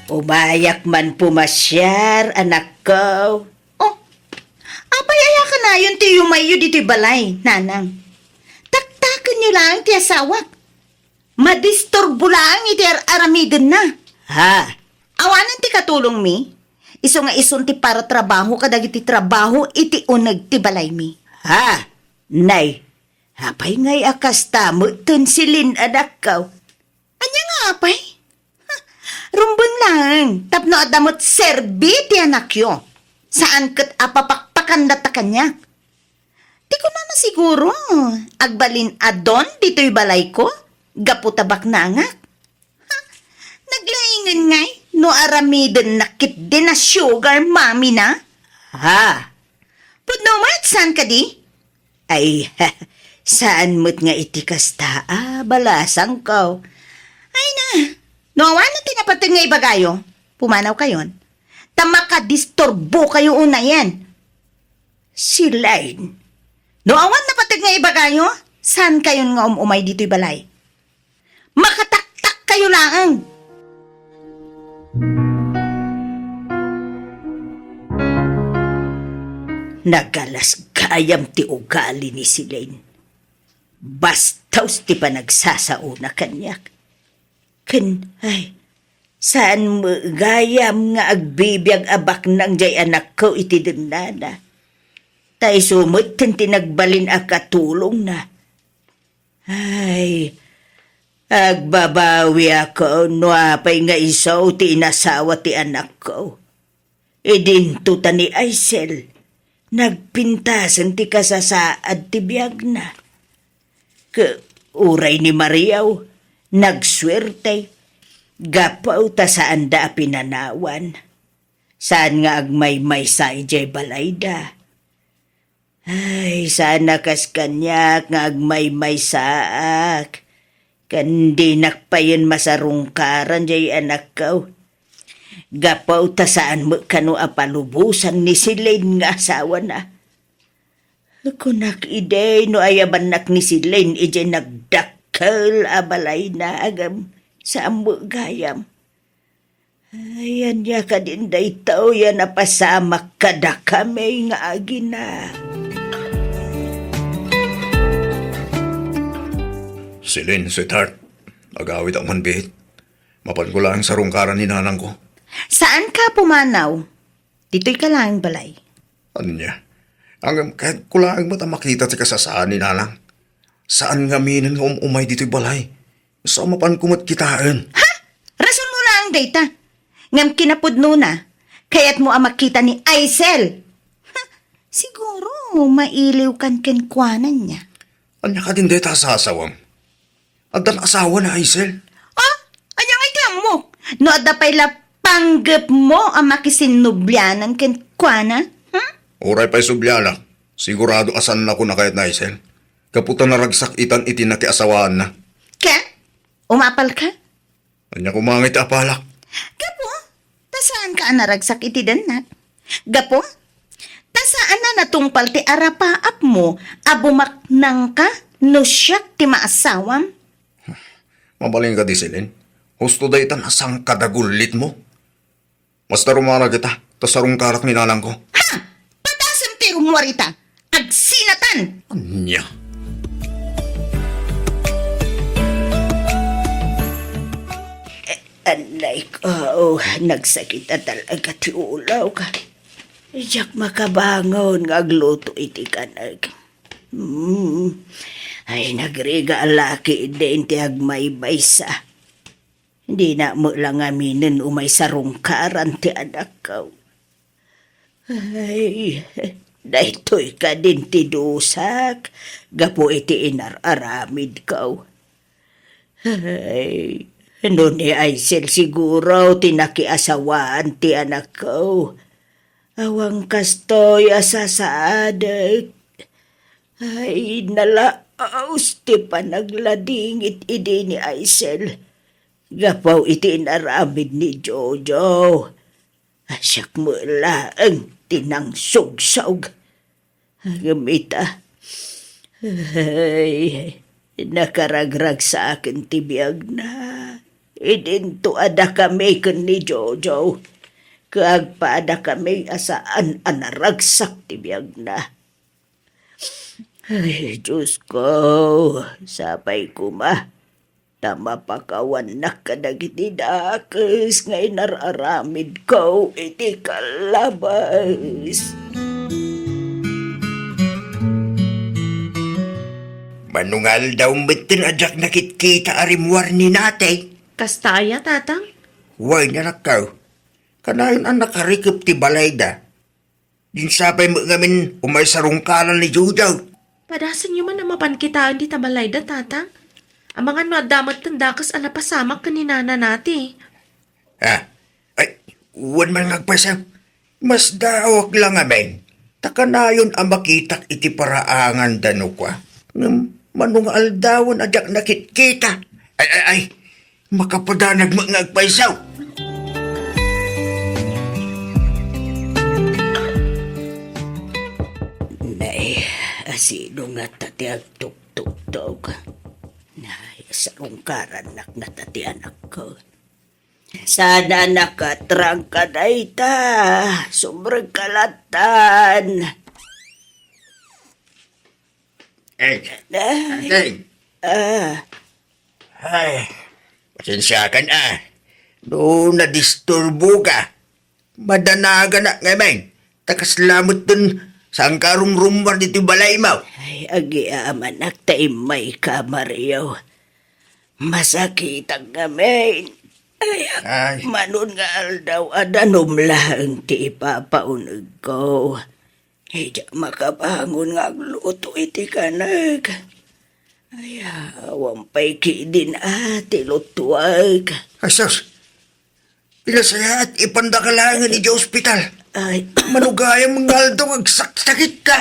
Umayak man pumasiar, anakko. Oh, apay aya kanayon ti yumayyo ditoy balay, nanang? Taktakenyo laeng ti asawak. Madisturbo laeng iti ar-aramidenna. Ha? Awanen ti katulongmi, isu nga isun ti paratrabaho kadagiti trabaho iti uneg ti balaymi. Ha? Nay, apay ngay a kasta met ten Celine, anakko? Ania nga apay? Ha, rumbeng laeng, tapno adda met serbi ti anakyo. Saan ket a papakpakan data kaniak. Ti kunana siguro, agbalin a don ditoy balayko, gapu ta baknangak. Ha, naglaingen ngay no aramidenna ketdi a sugar mommy na? Ha? Pudno met, saan kadi? Ay, saan met nga iti kasta a balasangko. Ay na, no awan ti napateg nga ibagayo, pumanawkayon. Ta makadisturbokayo unayen. Celine, no awan napateg nga ibagayo, saankayon nga um-umay ditoy balay. Makataktakkayo laeng. Nagalas gayam ti ugali ni Celine. Bastos ti panagsasaona kaniak. Ken, ay, saan met gayam nga agbibiag a baknang jay anakko iti dennana. Ta isu met ti nagbalin a katulongna. Ay, agbabawiakon no apay nga isu ti inasawa ti anakko. Idinto ta ni Aisel, nagpintasen ti kasasaad ti biagna. Ket uray ni Mariaw, nagsuerte, gapu ta saanda a pinanawan. Saan nga agmaymaysa idiay balayda. Ay, saan a kas kaniak nga agmaymaysaak. Ken dinak payen masarungkaran jay anakko. Gapu ta saan met kano a palubosan ni Celine nga asawana. Kunak idi no ayabannak ni Celine idiay nagdakkel a balayna, agem, saan met gayam. Ay, ania kadin daytoy a napasamak kadakami nga agina? Celine, sweetheart, agawidak man biit. Mapanko laeng sarungkaran ni nanangko. Saanka a pumanaw. Ditoyka laeng balay. Ania? Ngem kayatko laeng met a makita ti kasasaan ni nanang. Saan ngaminen nga um-umay ditoy balay. Sa mapanko met kitaen. Ha? Rason mo laeng dayta. Ngem kinapudnona, kayatmo a makita ni Aisel. Ha? Siguro, mailiwkan kenkuana nia. Ania kadin dayta a sasawam? Addan asawa ni Aisel? Ah? Ania ngay ti ammok? No adda pay la panggepmo a makisinnublianan kenkuana? Hmm? Uray pay sublianak, sigurado a saannako a kayat ni Aisel. Gapu ta naragsak itan iti nakiasawaanna. Ket? Umapalka? Ania koma ngay ti apalak? Gapu ta saanka a naragsak iti dennak. Gapu ta saan a natungpal ti arapaapmo a bumaknangka no siak ti maasawam. Mabalin kadi, Celine. Husto dayta a sangkadagullit mo. Basta rummuar kita, ta sarungkarak ni nanangko. Ha! Patasem ti rummuar ita! Agsinatan! Ania? Eh, anay ko, nagsakit a talaga ti ulok. Diak makabangon nga agluto iti kanek. Hmm. Ay, nagrigat a laki din ti agmaymaysa. Dina met la ngaminen umay sarungkaran ti anakko. Ay, daytoy kadin ti dusak gapu iti inar-aramidko. Ay, no ni Aisel siguro ti nakiasawaan ti anakko. Awan kastoy a sasaadek. Ay, nalaus ti panagladingit idi ni Aisel. Gapu iti inaramid ni Jojo. Siak met laeng ti nangsugsog. Ngem ita, ay, nakaragragsaken ti biagna. Idinto a dakami ken ni Jojo. Ket agpadakami a saan a naragsak ti biagna. Ay, Diosko, sapay koma. ta mapakawannak kadagiti dakes nga inar-aramidko iti kalabas. Mano nga aldaw metten a diak nakitkita a rimmuar ni Natay? Kasta aya, Tatang? Wen, anakko. Kanayon a nakarikep ti balayda. Dinak pay met ngamin umay sarungkaran ni Jojo. Padasenyo man a mapan kitaen dita balayda, Tatang. Amangan no adda metten dakes a napasamak ken ni Nana Nati. Ha? Ay, wen man nga agpayso. Masdaawak la ngamin. Ta kanayon a makitak iti paraanganda no kua. Ngem mano nga aldawen a diak nakitkita. Ay, ay, ay. Makapadanag met nga agpayso. Nay, asino ngata ti agtuktuktok? Nay, sarungkarannak ngata ti anakko. Saan a nakatrangka dayta, sumrekka lattan. Eh, Nay. Anteng. Ah. Ay, pasensiakan a. No nadisturboka, madanaganak ngamin. Ta kasla metten saanka a rumrummuar ditoy balaymo. Ay, agyamanak ta immayka, Mario. Masakitak ngamin. Ay, Ay. Mano nga aldaw a danum laeng ti ipapaunegko. Ay, diak makabangon nga agluto iti kanek. Ay, awan pay kidin a ti lutuek. Ay, sus! Pinasayaat, ipandaka laengen iti ospital. Ay. Mano gayam nga aldaw nga agsaksakitka.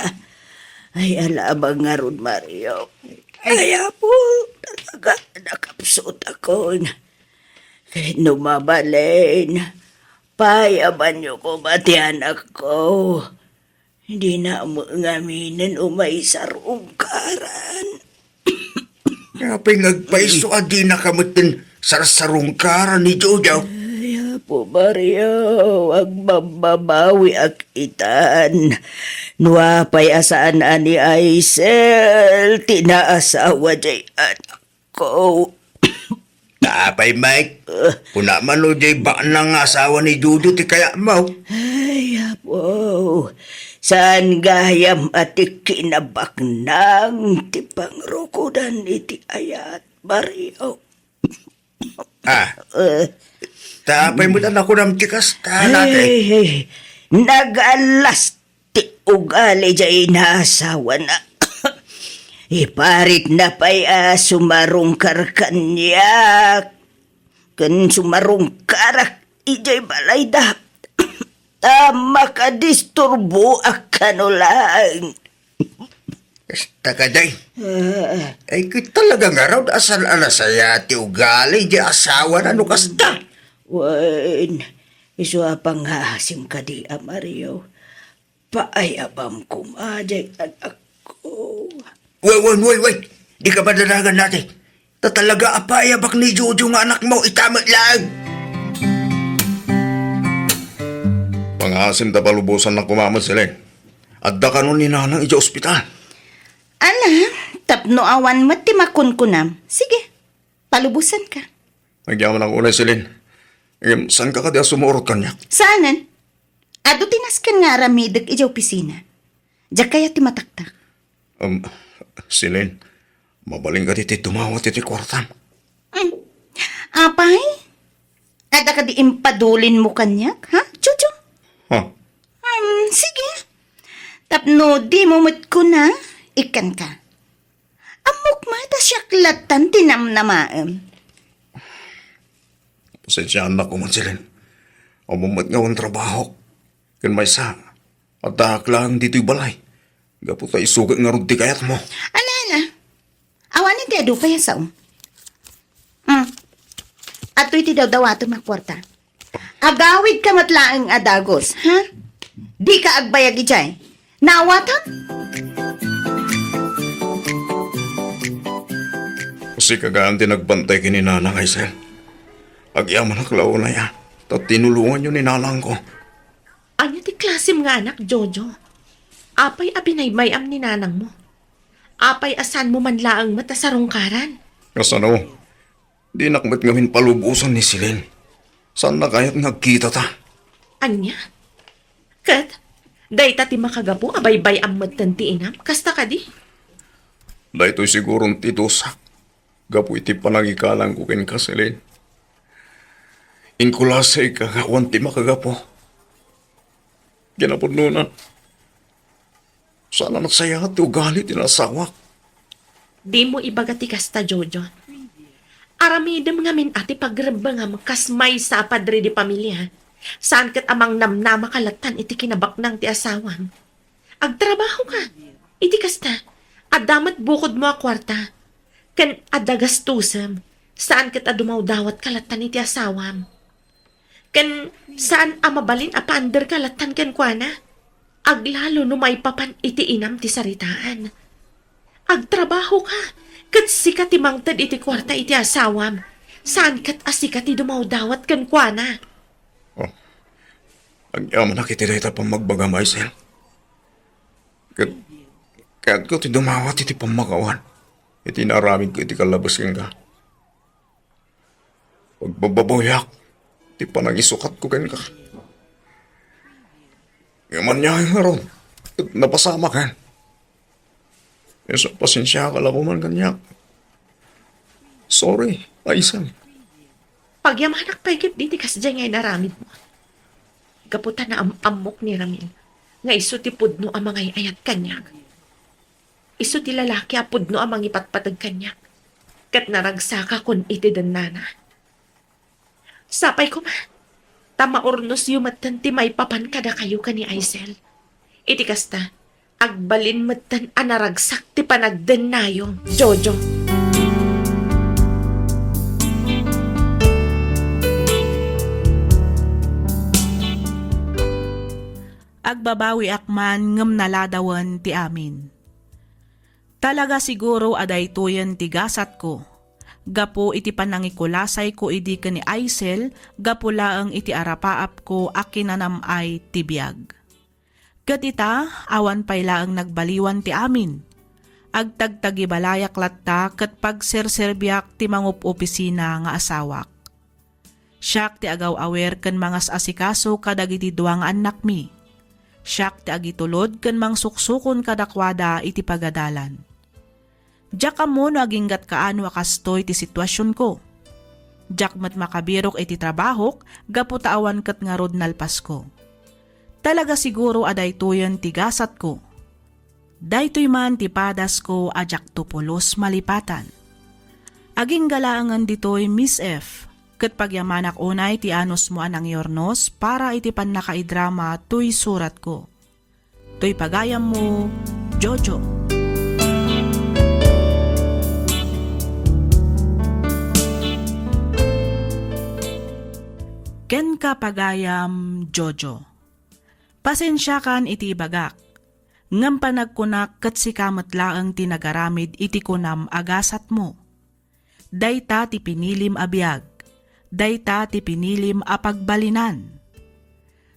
Ay, alabang ngarud, Mario. Ay. Ay, Apo, talaga, nakapsutakon. Ket no mabalin, paayabanyo koma ti anakko. Dina met ngaminen umay sarungkaran. Apay nga agpayso a dinaka metten sarsarungkaran ni Jojo? Ay, Apo Mario, agbabbabawiak itan. No apay a saan a ni Aisel ti naasawa jay anak ko. Apay, Mike? Kuna man no jay baknang nga asawa ni Jojo ti kayatmo? Ay, Apo, saan gayam a ti kinabaknang ti pangrukodan iti ayat, Mario. Ah. Eh. Ta apay met a nakunam ti kasta, Nate? Ay, nagallas ti ugali jay naasawana. Iparitna pay a sumarungkar kaniak ken sumarungkarak idiay balayda. Ta makadisturboak kano laeng. Kasta kadi. Ah. Ay, ket talaga ngarud a saan a nasayaat ti ugali jay asawana no kasta. Wen, isu a pangngaasim kadi a Mario. Paayabam koma jay anakko. Wen, wen, wen, wen. Dika madanagan, Nate. Ta talaga a paayabak ni Jojo nga anakmo ita met laeng. Pangngaasim ta palubosannak koma met, Celine. Adda kano ni Nanang idiay ospital. Ala, tapno awan met ti makunkunam. Sige, palubosanka. Agyamanak unay, Celine. Ngem, saanka kadi a sumurot kaniak? Saanen. Adu ti nasken nga aramidek idiay opisina. Diak kayat ti mataktak. Um, Celine, mabalin kadi ti dumawat iti kuartam? Hmm. Apay? Adda kadi impadulinmo kaniak, ha, Jojo? Ha? Um, sige. Tapno dimo met kuna, ikkanka. Ammok met a siak lattan ti namnamaem. Pasensiaannak koma, Celine. Ammom met nga awan trabahok. Ken maysa, addaak laeng ditoy balay. Gapu ta isu ket ngarud ti kayatmo. Ala, ala. Awanen ti adu pay a sao. Hmm. Adtoy ti dawdawatem a kuarta. Agawidka met laeng a dagus, ha? Dika agbayag idiay. Naawatam? Sika gayam ti nagbantay ken ni Nanang, Aisel. Agyamanak la unay a, ta tinulonganyo ni nanangko. Ania ti klasem nga anak, Jojo? Apay a binaybay-am ni nanangmo? Apay a saanmo man laeng met a sarungkaran? Kasano? Dinak met ngamin palubosan ni Celine. Saanna kayat nga agkitata? Ania? Ket, dayta ti makagapu a baybay-am metten ti inam? Kasta kadi? Daytoy siguron ti dusak gapu iti panangikalangko kenka, Celine. Inkulasayka nga awan ti makagapu. Kinapudnona, saan a nasayaat ti ugali ti naasawak. Dimo ibaga ti kasta, Jojo. Aramidem ngamin a ti pagrebbengam kas maysa a padre de pamilia. Saan ket a mangnamnama ka lattan iti kinabaknang ti asawam. Agtrabahoka. Iti kasta, adda met bukodmo a kuarta. Ken adda gastusem. Saan ket a dumawdawat ka lattan iti asawam. Ken saan a mabalin a paanderka lattan kenkuana. Aglalo no maipapan iti inam ti saritaan. Agtrabahoka, ket sika ti mangted iti kuarta iti asawam. Saan ket a sika ti dumawdawat kenkuana. Oh, agyamanak iti dayta pammagbagam, Aisel. Ket, kayatko ti dumawat iti pammakawan iti naaramidko iti kallabes kenka. Pagbababawiak ti panangisukatko kenka. Ngem ania ngarud, ket napasamaken. Isu, pasensiaka la koman kaniak. Sorry, Aisel. Pagyamanak pay ketdi ti kasdiay nga inaramidmo. Gapu ta naam-ammok ni Ramil nga isu ti pudno a mangay-ayat kaniak. Isu ti lalaki a pudno a mangipatpateg kaniak, ket naragsakakon iti dennana. Sapay koma, ta maurnosyo metten ti maipapan kadakayo ken ni Aisel. Iti kasta, agbalin metten a naragsak ti panagdennayo, Jojo. Agbabawiak man ngem naladawen ti amin. Talaga siguro a daytoyen ti gasatko, gapu iti panangikulasayko idi ken ni Aisel gapu laeng iti arapaapko a kinanam-ay ti biag. Ket ita, awan pay laeng nagbaliwan ti amin. Agtagtagibalayak latta ket pagserserbiak ti mangup-opisina nga asawak. Siak ti agaw-awer ken mangas-asikaso kadagiti dua nga annakmi. Siak ti agitulod ken mangsuksukon kadakuada iti pagadalan. Diak ammo no aginggat kaano a kastoy ti situasionko. Diak met makabirok iti trabahok gapu ta awan ket ngarud nalpasko. Talaga siguro a daytoyen ti gasatko. Daytoy man ti padasko a diakto pulos malipatan. Agingga laengen ditoy, Miss F, ket pagyamanak unay ti anusmo a nangiurnos para iti pannakaidrama toy suratko. Toy pagayammo, Jojo. Kenka pagayam, Jojo. Pasensiakan iti ibagak, ngem panagkunak ket sika met laeng ti nagaramid iti kunam a gasatmo. Dayta ti pinilim a biag, dayta ti pinilim a pagbalinan.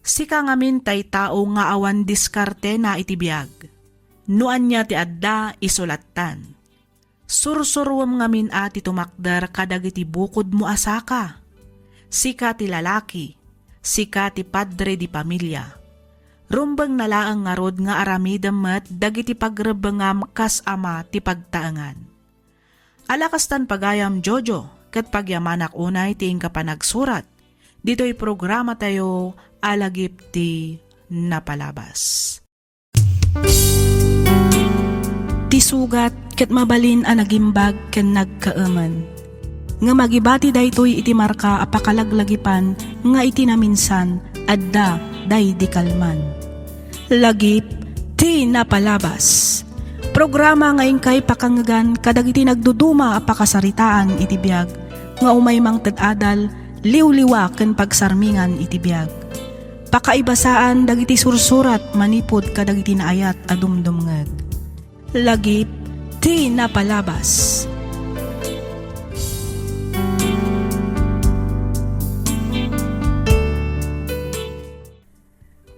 Sika ngamin tay tao nga awan diskartena iti biag. No ania ti adda, isu lattan. Sursuruem ngamin a ti tumakder kadagiti bukodmo a saka. Sika ti lalaki, sika ti padre di pamilia. Rumbengna laeng ngarud nga aramidem met dagiti pagrebbengam kas ama ti pagtaengan. Ala kastan pagayam, Jojo, ket pagyamanak unay ti inka panagsurat ditoy programatayo a Lagip ti Napalabas. Ti sugat ket mabalin a nagimbag ken nagkaemen. Ngem agibati daytoy iti marka a pakalaglagipan nga iti naminsan adda daydi kalman. Lagip ti Napalabas. Programa nga inkay pakangegan kadagiti nagduduma a pakasaritaan iti biag nga umay mangted adal, liwliwa ken pagsarmingan iti biag. Pakaibasaan dagiti sursurat manipud kadagiti naayat a dumdumngeg. Lagip ti Napalabas.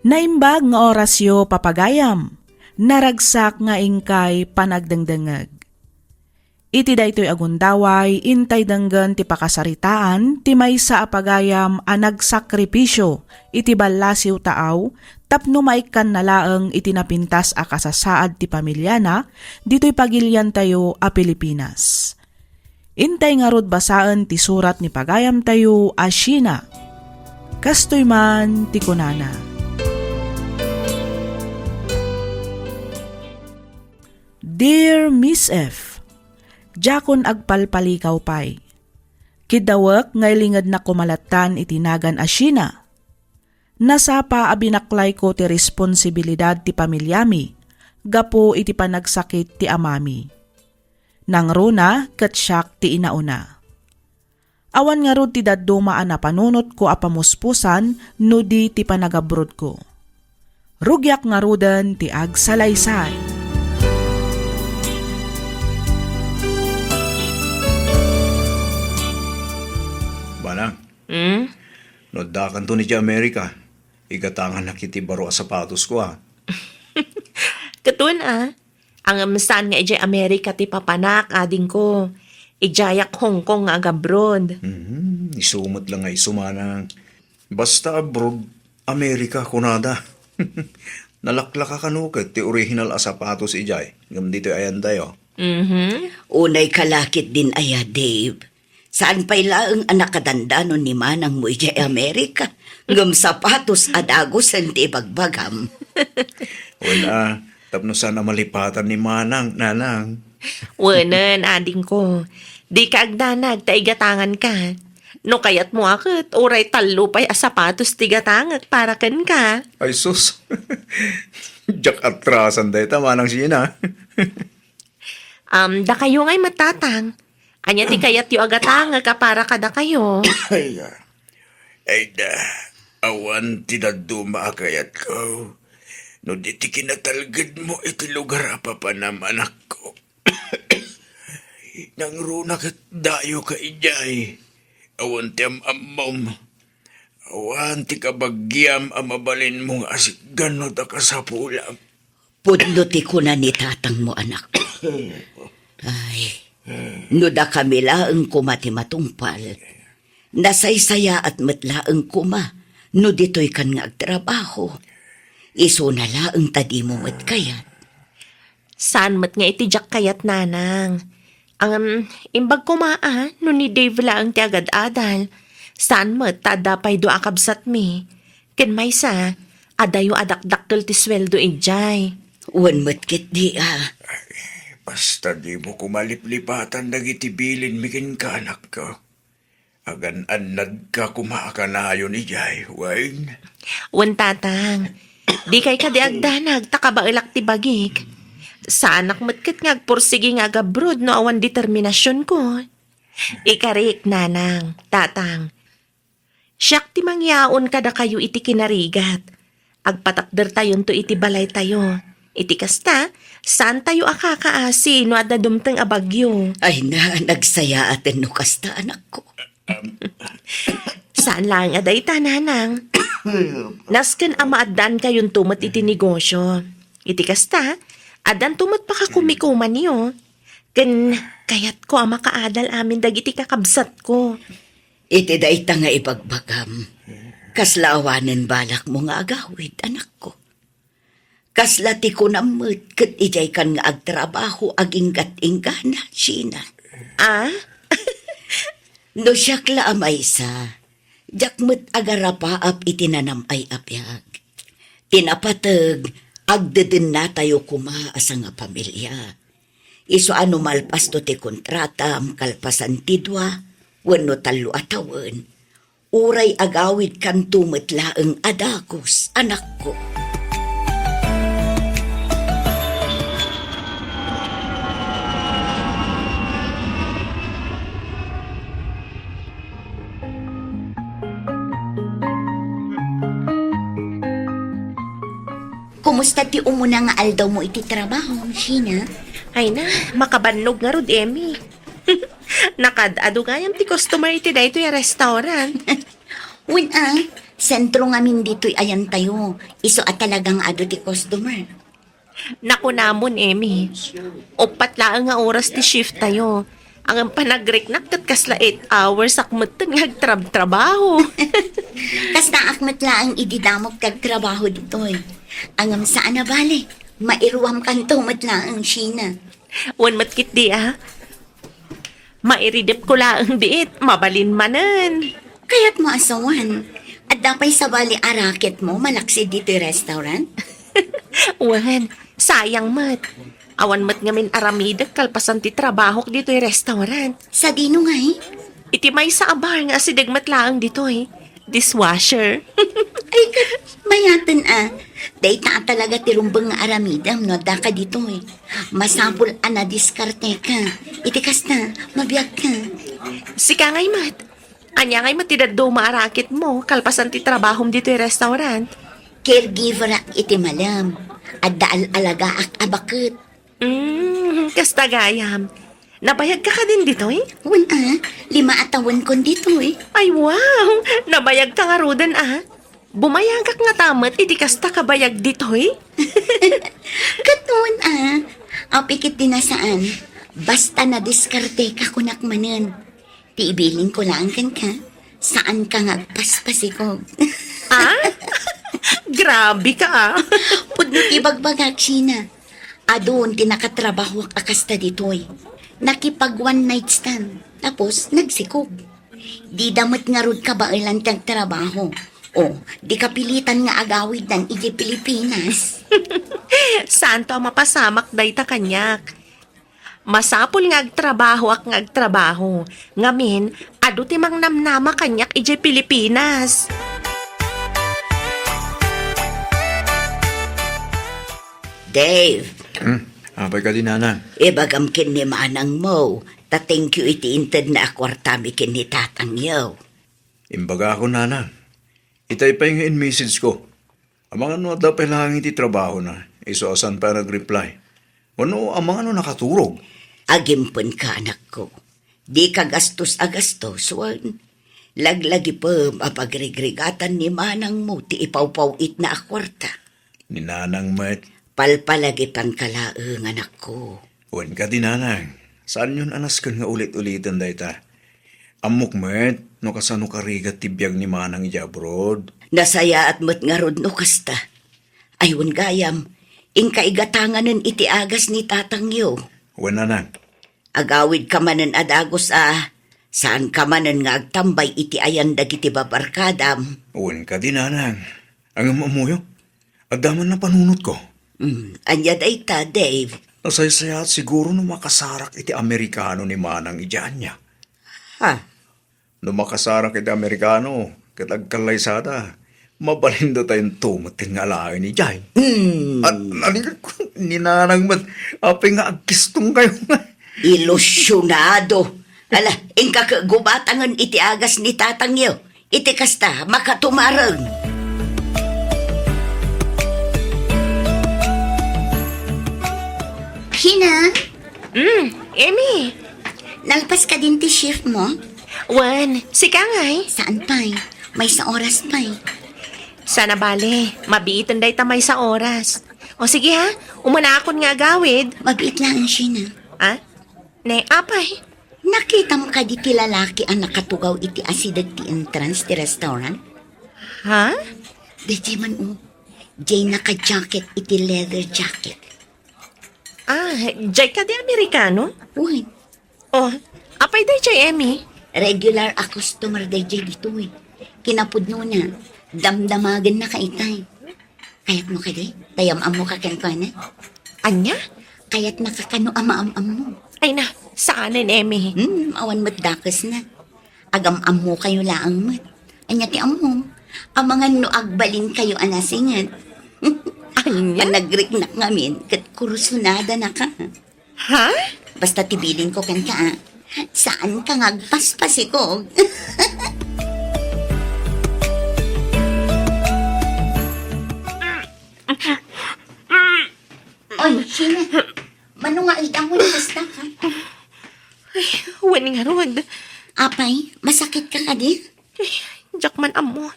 Naimbag nga orasyo, papagayam. Naragsak nga inkay panagdengdengngeg. Iti daytoy a gundaway, intay denggen ti pakasaritaan ti maysa a pagayam a nagsakripisio iti ballasiw taaw tapno maikkanna laeng iti napintas a kasasaad ti pamiliana ditoy pagiliantayo a Pilipinas. Intay ngarud basaen ti surat ni pagayamtayo a Sheena. Kastoy man ti kunana, Dear Miss F, diakon agpalpalikaw pay. Kiddawek nga ilingednak koma lattan iti nagan a Sheena. Nasapa a binaklayko ti responsibilidad ti pamiliami gapu iti panagsakit ti amami. Nangruna ket siak ti inauna. Awan ngarud ti dadduma a napanunotko a pamuspusan no di ti panagabrodko. Rugiak ngaruden ti agsalaysay. Manang, Hmm? No addakanto idiay Amerika, igatangannak iti baro a sapatosko, a. Ket wen, a. Ngem saan nga idiay Amerika ti papanak, adingko. Idiayak Hong Kong nga agabroad. Hmm, isu met la nga isu, manang. Basta abroad, Amerika, kunada. Nalaklaka kano ket ti original a sapatos idiay, ngem ditoy ayantayo. Mhm. Unay ka la ketdin aya, Dave. Saan pay laeng a nakadandanon ni manangmo idiay Amerika, ngem sapatos a dagusen ti ibagbagam. Wen, a, tapno saan a malipatan ni manang, nanang. Wenen, adingko. Dika agdanag ta igatanganka. No kayatmo a ket, uray tallo pay a sapatos ti igatangek para kenka. Ay sus. Diak atrasan dayta, Manang Sheena. Um, dakayo ngay met, Tatang. Ania ti kayatyo a gatangek a para kadakayo? Ay, ah. Ay da, awan ti dadduma a kayatko. No di ti kinatalgedmo iti lugar a papanam, anakko. Nangruna ket dayoka idiay. Awan ti am-ammom. Awan ti kabagiam a mabalinmo nga asikgan no ta kasapulam. Pudno ti kuna ni tatangmo, anak. Ay, no dakami laeng koma ti matungpal, nasaysayaat met laeng koma no ditoykan nga agtrabaho. Isuna laeng ta dimo met kayat. Saan met nga iti diak kayat, nanang. Ngem, imbag koma a no ni Dave laeng ti agad-adal. Saan met ta adda pay dua a kabsatmi. Ken maysa, adayo a dakdakkel ti sueldo idiay. Wen met ketdi a. Ay, basta dimo koma liplipatan dagiti bilinmi kenka, anakko. Agan-annadka koma a kanayon idiay, wen? Wen, tatang. Dikay kadi agdanag ta kabaelak ti bagik. Saanak met ket nga agpursigi nga agabroad no awan determinasionko. Ikarik, nanang, tatang. Siak ti mangyaon kadakayo iti kinarigat. Agpatakdertayonto iti balaytayo. Iti kasta, saantayo a kakaasi no adda dumteng a bagyo. Ay na, nagsayaaten no kasta, anakko. Saan laeng a dayta, nanang. Nasken a maaddaankayonto met iti negosio. Iti kasta, addanto met pakakumikumanyo. Ken kayatko a makaadal amin dagiti kakabsatko. Iti dayta nga ibagbagam, kasla awanen balakmo nga agawid, anakko? Kasla ti kunam met ket idiaykan nga agtrabaho aginggat-inggana, Sheena? A? No siak la a maysa, diak met agarapaap iti nanam-ay a biag. Ti napateg, agdedennatayo koma a sangapamilia. Isu a no malpasto ti kontratam kalpasan ti dua wenno tallo a tawen, uray agawidkanto met laeng a dagus, anakko. Kumusta ti umuna nga aldawmo iti trabaho, Sheena? Ay na, makabannog ngarud, Emmy. Nakaad-ado gayam ti customer iti daytoy a restaurant. Wen a, sentro ngamin ditoy ayantayo. Isu a talaga nga adu ti customer. Nakunamon, Emmy. Uppat laeng nga oras ti shift tayo. Ngem panagriknak ket kasla eight hours ak metten nga agtrabtrabaho. Kasta ak met laeng idi damok ti agtrabaho ditoy. Ngem saan a bale, mairuam kanto met laeng, Sheena. Wen met ketdi, a. Mairidep ko laeng diit, mabalin manen. Kayat mo a sawen, adda pay sabali a racket mo malaksid ditoy restaurant? Wen, sayang met. Awan met ngamin aramidek kalpasan ti trabahok ditoy restaurant. Sadino ngay? Iti maysa a bar nga asideg met laeng ditoy. Dishwasher. Ay, ket mayaten a. Dayta a talaga ti rumbeng nga aramidem no adda ka ditoy. Masapul a nadiskarteka. Iti kasta, mabiagka. Sika ngay met. Ania ngay met ti dadduma a racket mo kalpasan ti trabahom ditoy restaurant? Caregiver ak iti malem. Adda al-alagaak a baket. Mm, kasta gayam. Nabayagka kadin ditoy? Wen a, lima a tawenkon ditoy. Ay, wow! Nabayagka ngaruden a. Bumayagak ngata met iti kasta kabayag ditoy. Ket wen a, apay ketdi a saan. Basta nadiskarteka kunak manen. Ti ibilin ko laeng kenka, saanka nga agpaspasikog. Ah? Grabe ka, ah. Pudno ti bagbagak, Sheena. Adun ti nakatrabahoak a kasta ditoy. Nakipag one night stand, tapos nagsikog. Dida met ngarud kabaelan ti agtrabaho. O, di kapilitan nga agawiddan idiay Pilipinas. Saanto a mapasamak dayta kaniak. Masapul nga agtrabahoak nga agtrabaho. Ngamin, adu ti mangnamnama kaniak idiay Pilipinas. Dave. Hmm? Apay kadi, nanang? Ibagam ken ni manangmo, ta thank you iti intedna a kuartami ken ni tatangyo. Imbagakon, nanang. Itay pay nga in-message ko. Amangan no adda pay laeng iti trabahona, isu a saan pay a nag-reply. Wenno amangan no nakaturog. Agimpenka, anakko. Dika gastos a gastos, wen laglagipem a pagrigrigatan ni manangmo ti ipawpaw-itna a kuarta. Ni nanang met. Palpalagipanka laeng, anakko. Wen kadi, nanang, saanyon a nasken nga ulit-uliten dayta. Ammok met no kasano karigat ti biag ni manang idiay abroad. Nasayaat met ngarud no kasta. Ay, wen gayam, inka igatanganen iti agas ni tatangyo. Wen, nanang. Agawidka manen a dagus a, saanka manen nga agtambay iti ayan dagiti babarkadam. Wen kadi, nanang. Ngem ammoyo, adda man napanunotko. Mm, ania dayta, Dave? Nasaysayaat siguro no makasarak iti Amerikano ni manang idiay ania. Ha? No makasarak iti Amerikano ket agkallaysada, mabalinda tayo met nga alaen idiay. Hmm. At nalingag ko, ni nanang met, apay nga agkistongkayo nga. Ilusionado. Ala, inka ket gubatangen iti agas ni tatangyo. Iti kasta, makatumareng. Sheena? Mm, Emmy. Nalpas kadin ti shift mo? Wen, sika ngay? Saan pay? Maysa oras pay. Saan a bale, mabiiten dayta maysa oras. O sige ha, umunakon nga agawid. Mabiit laeng, Sheena. Ah? Ne, apay? Nakitam kadi ti lalaki a nakatugaw iti asideg ti entrance ti restaurant? Ha? Daydiay man, o. Diay naka-jacket iti leather jacket. Ah, diay kadi Amerikano? Wen. Oh, apay daydiay, Emmy? Regular a customer daydiay ditoy. Kinapudnona, damdamagennaka itay. Kayatmo kadi? Ta am-ammoka kenkuana? Ania? Kayatnaka kano a maam-ammo? Ay na, saanen, Emmy. Hmm, awan met dakesna. Agam-ammokayo laeng met. Ania ti ammom? Amangan no agbalinkayo a nasinget. Ania? Panagriknak ngamin, ket kursonadanaka. Ha? Basta ti bilin ko kenka, a. Saanka nga agpaspasikog. Oy, Sheena. Mano nga idang mo yung basta, ha? Ay, wen ngarud. Apay, masakit ka kadi? Ay, diak man ammo.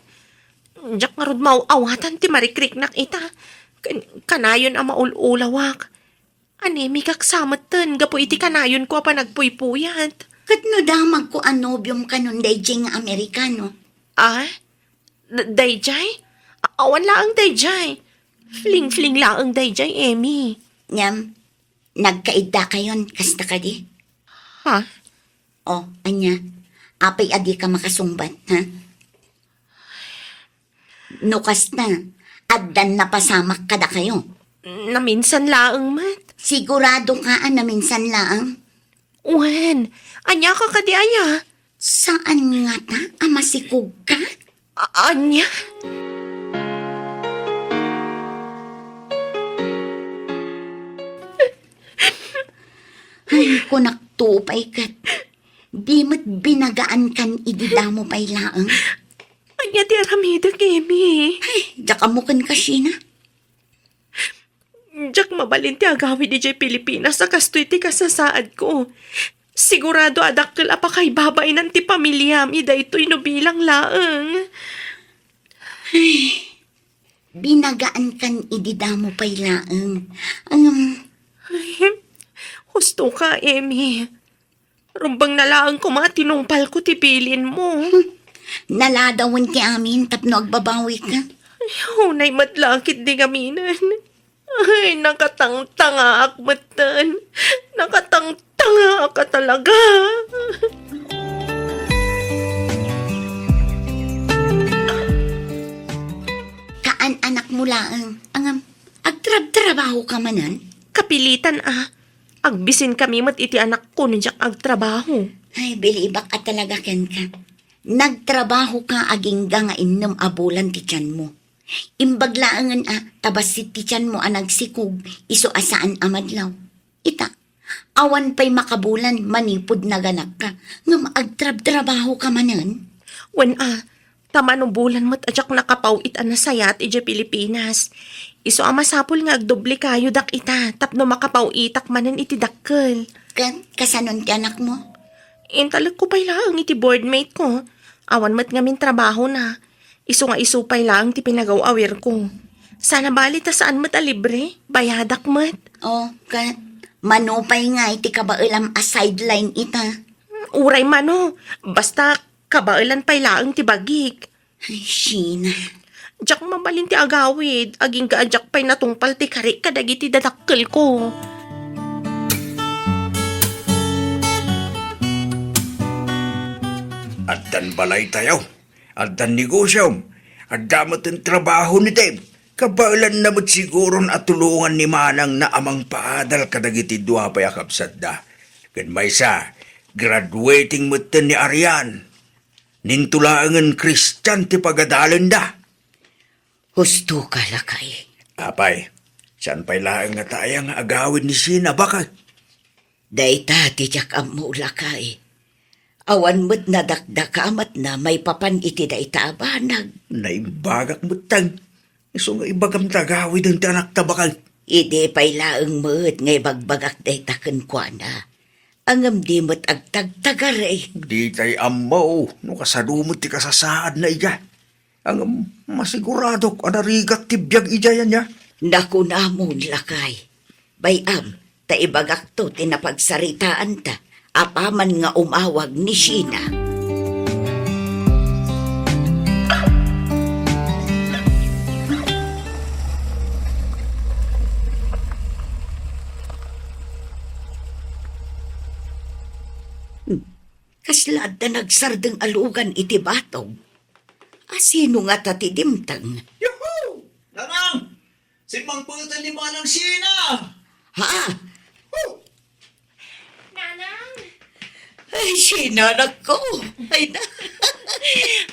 Diak ngarud maaw-awatan ti marikriknak ita. Kan-, kanayon a maul-ulawak. Anemikak sa metten gapu iti kanayonko a panagpuypuyat. Ket no damagko a nobiom kanon daydiay nga Amerikano? Ah? D-, daydiay? A-, awan laeng daydiay. Fling-fling laeng daydiay, Emmy. Ngem, nagkaiddakayon, kasta kadi? Ha? O, ania? Apay a dika makasungbat, ha? No kasta, addan napasamak kadakayo? Naminsan laeng met. Sigurado ka a naminsan laeng? Wen, ania ka kadi aya? Saan ngata a masikog ka? A-, ania? Ay, kunak to pay ket. Di met binagaan kan idi damo pay laeng. Ania ti aramidek, Emmy? Ay, diak ammo ken kasina. Diak mabalin ti agawid idiay Pilipinas a kastoy ti kasasaadko. Sigurado a dakkel a pakaibabainan ti pamiliam idaytoy no bilang laeng. Ay, binagaan kan idi damo pay laeng. Ngem, ay, husto ka, Emmy. Rumbeng na laeng koma a tinungpalko ti bilinmo. Naladawen ti amin tapno agbabawika. Ay, unay met la ketdi ngaminen. Ay, nakatangtangaak metten. Nakatangtangaak a talaga. Kaan-anakmo laeng, ngem agtrabtrabaho ka manen? Kapilitan a. Agbisinkami met iti anakko no diak agtrabaho. Ay, bilibak a talaga kenka. Nagtrabaho ka agingga nga innem a bulan ti tianmo. Imbag laengen a ta bassit ti tianmo a nagsikog isu a saan a madlaw. Ita, awan pay makabulan manipud naganakka, ngem agtrabtrabaho ka manen? Wen a, ta mano bulan met a diak nakapaw-it a nasayaat idiay Pilipinas. Isu a masapul nga agdoble kayo dak ita tapno makapaw-itak manen iti dakkel. Ket kasanon ti anakmo? Intalekko pay laeng iti boardmate ko. Awan met ngamin trabahona. Isu nga isu pay laeng ti pinagaw-awirko. Sana bali ta saan met a libre, bayadak met. O, ket mano pay nga iti kabaelam a sideline ita? Uray mano, basta kabaelan pay laeng ti bagik. Ay, Sheena. Diak mabalin ti agawid, agingga a diak pay natungpal ti kari kadagiti dadakkelko. Addan balaytayo, addan negosiom, adda met ti trabaho ni Dave. Kabaelanna met siguron a tulongan ni manangna a mangpaadal kadagiti dua pay a kabsatda. Ken maysa, graduating metten ni Arian. Ninto laengen Kristian ti pagadalenda. Husto ka, lakay. Apay, saan pay laeng nga taya nga agawid ni Sheena, bakay? Dayta ti diak ammo, lakay. Awan met nadakdakamatna maipapan iti dayta a banag. Naimbagak metten. Isu nga ibagam ta agawiden ti anakta, bakay. Idi pay laeng met nga ibagbagak dayta kenkuana. Ngem di met agtagtagari. Ditay ammo no kasano met ti kasasaadna idiay. Ngem masiguradok a narigat ti biag idiay ania. Nakunamon, lakay. Bay-am, ta ibagakto ti napagsaritaanta apaman nga umawag ni Sheena. Hmm. Kasla adda nagsardeng a lugan iti batog. A, sino ngata ti dimteng? Yuhu! Nanang! Simmangpeten ni Manang Sheena! Ha? Nanang! Ay, Sheena, anak ko. Ay, na.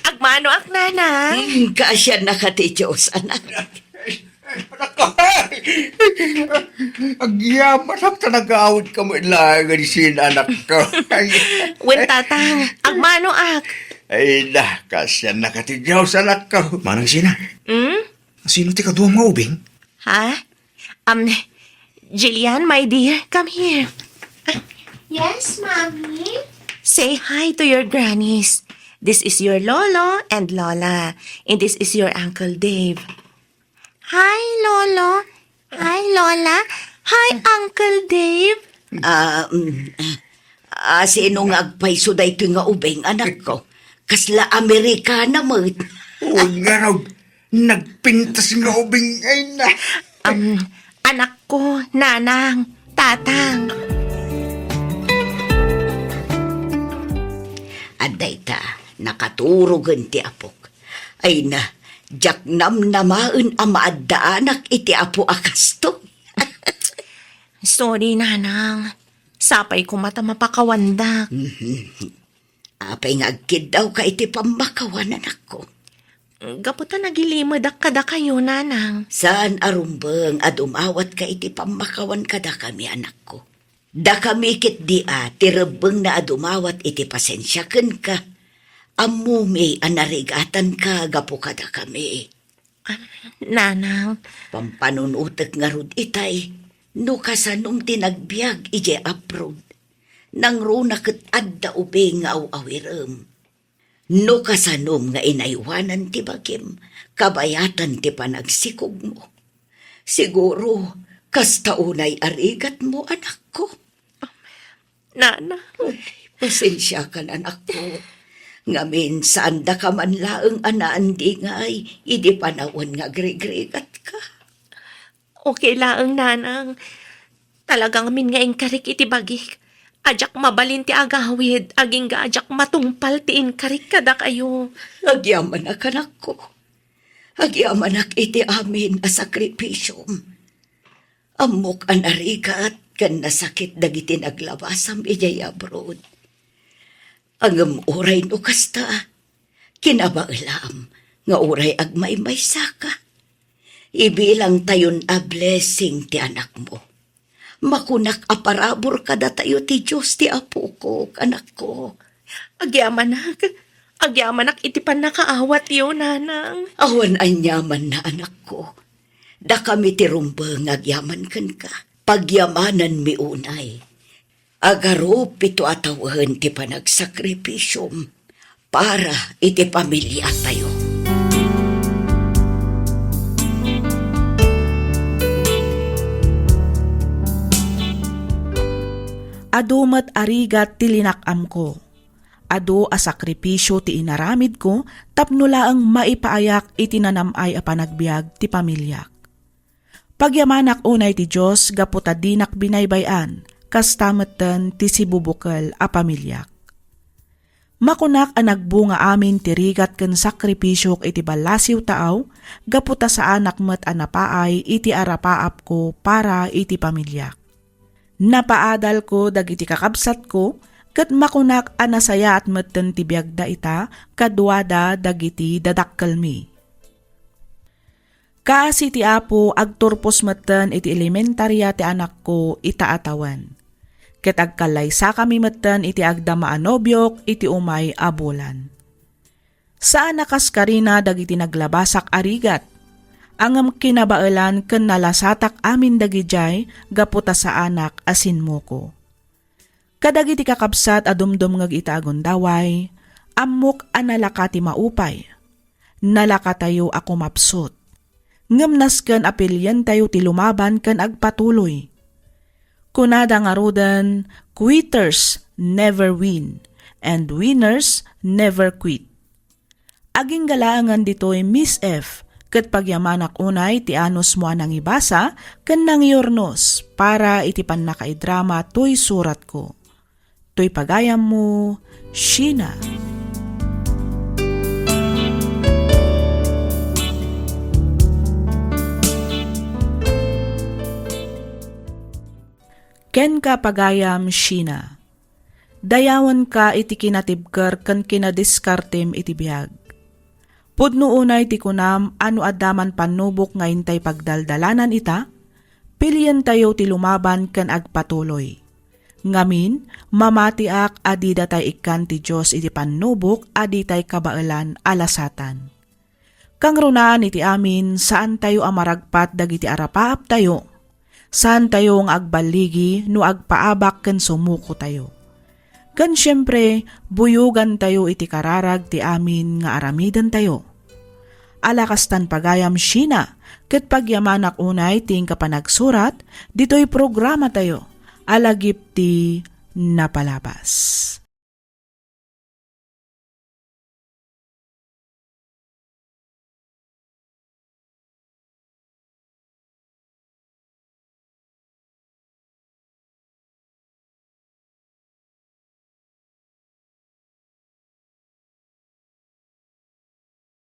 Agmanoak, Nanang. Hmm, kaasiannaka ti Diyos, anak. Anak ko. Agyamanak ta nagawid ka met laeng, Sheena, anak ko. Ay. Wen, Tatang, agmanoak. Ay, na, kaasiannaka ti Diyos, anak ko. Manang Sheena. Hmm? Sino ti kaduam nga ubing? Ha? Um, Jillian, my dear, come here. Yes, Mommy? Say hi to your grannies. This is your lolo and lola. And this is your uncle Dave. Hi, Lolo. Hi, Lola. Hi, Uncle Dave. Ah, mm, ah, sino nga agpayso daytoy nga ubing, anakko? Kasla Amerikana met. O, ngarud, nagpintas nga ubing ay na. Am, anakko, nanang, tatang. Adda ita, nakaturogen ti apok. Ay na, diak namnamaen a maaddaanak iti apo a kastoy. Sorry, nanang. Sapay koma ta mapakawandak. Mhm. Apay nga agkiddawka iti pammakawan, anakko? Gapu ta nagilimedak kadakayo, nanang. Saan a rumbeng a dumawatka iti pammakawan kadakami, anakko. Dakami ketdi a ti rebbengna a dumawat iti pasensia kenka. Ammomi a narigatanka gapu kadakami. Ah, nanang. Pampanunotek ngarud itay, no kasanom ti nagbiag idiay abroad. Nangruna ket adda ubing nga aw-awirem. No kasanom nga inaywanan ti bagim, kabayatan ti panagsikogmo. Siguro, kasta unay a rigatmo, anakko. Nana. Ay, pasensiakan, anakko. Ngamin, saandaka man laeng a naandingay idi panawen nga agrigrigatka. Okay laeng, nanang. Talaga ngamin nga inkarik iti bagik. A diak mabalin ti agawid, agingga a diak matungpal ti inkarik kadakayo. Agyamanak, anakko. Agyamanak iti amin a sakripisiom. Ammok a narigat ken nasakit dagiti naglabasam idiay abroad. Ngem uray no kasta, kinabaelam nga uray agmaymaysaka. Ibilangtayon a blessing ti anakmo. Makunak a parabur kadatayo ti Dios ti apokok, anakko. Agyamanak, agyamanak iti pannakaawatyo, nanang. Awan aniamanna, anakko. Dakami ti rumbeng nga agyaman kenka. Pagyamananmi unay. Agarup ito a tawen ti panagsakripisom para iti pamiliatayo. Adu met a rigat ti linak-amko. Adu a sakripisio ti inaramidko tapno laeng maipaayak iti nanam-ay a panagbiag ti pamiliak. Pagyamanak unay ti Dios gapu ta dinak binaybay-an, kasta metten ti sibubukel a pamiliak. Makunak a nagbunga amin ti rigat ken sakripisiok iti ballasiw taaw, gapu ta saanak met a napaay iti arapaapko para iti pamiliak. Napaadalko dagiti kakabsatko, ket makunak a nasayaat metten ti biagda ita kaduada dagiti dadakkelmi. Kaasi ti Apo, agturpos metten iti elementaria ti anakko ita a tawen. Ket agkallaysakami metten iti agdama a nobiok iti umay a bulan. Saan a kas karina dagiti naglabasak a rigat, ngem kinabaelan ken nalasatak amin dagidiay gapu ta saanak a sinmuko. Kadagiti kakabsat a dumdumngeg ita a gundaway, ammok a nalaka ti maupay. Nalakatayo a kumapsut. Ngem nasken a pilientayo ti lumaban ken agpatuloy. Kunada ngaruden, "Quitters never win, and winners never quit." Agingga laengen ditoy, Miss F, ket pagyamanak unay ti anusmo a nangibasa ken nangyurnos para iti pannakaidrama toy suratko. Toy pagayammo, Sheena. Kenka, pagayam Sheena. Dayawenka iti kinatibker ken kinadiskartem iti biag. Pudno unay ti kunam a no adda man pannubok nga intay pagdaldalanan ita, pilientayo ti lumaban ken agpatuloy. Ngamin, mamatiak a dida tay ikkan ti Dios iti pannubok a ditay kabaelan a lasatan. Kangrunaan iti amin, saantayo a maragpat dagiti arapaaptayo. Saantayo nga agballigi no agpaabak ken sumukotayo. Ken siempre, buyogantayo iti kararag ti amin nga aramidentayo. Ala kastan pagayam Sheena, ket pagyamanak unay ti inka panagsurat ditoy programatayo a Lagip ti Napalabas.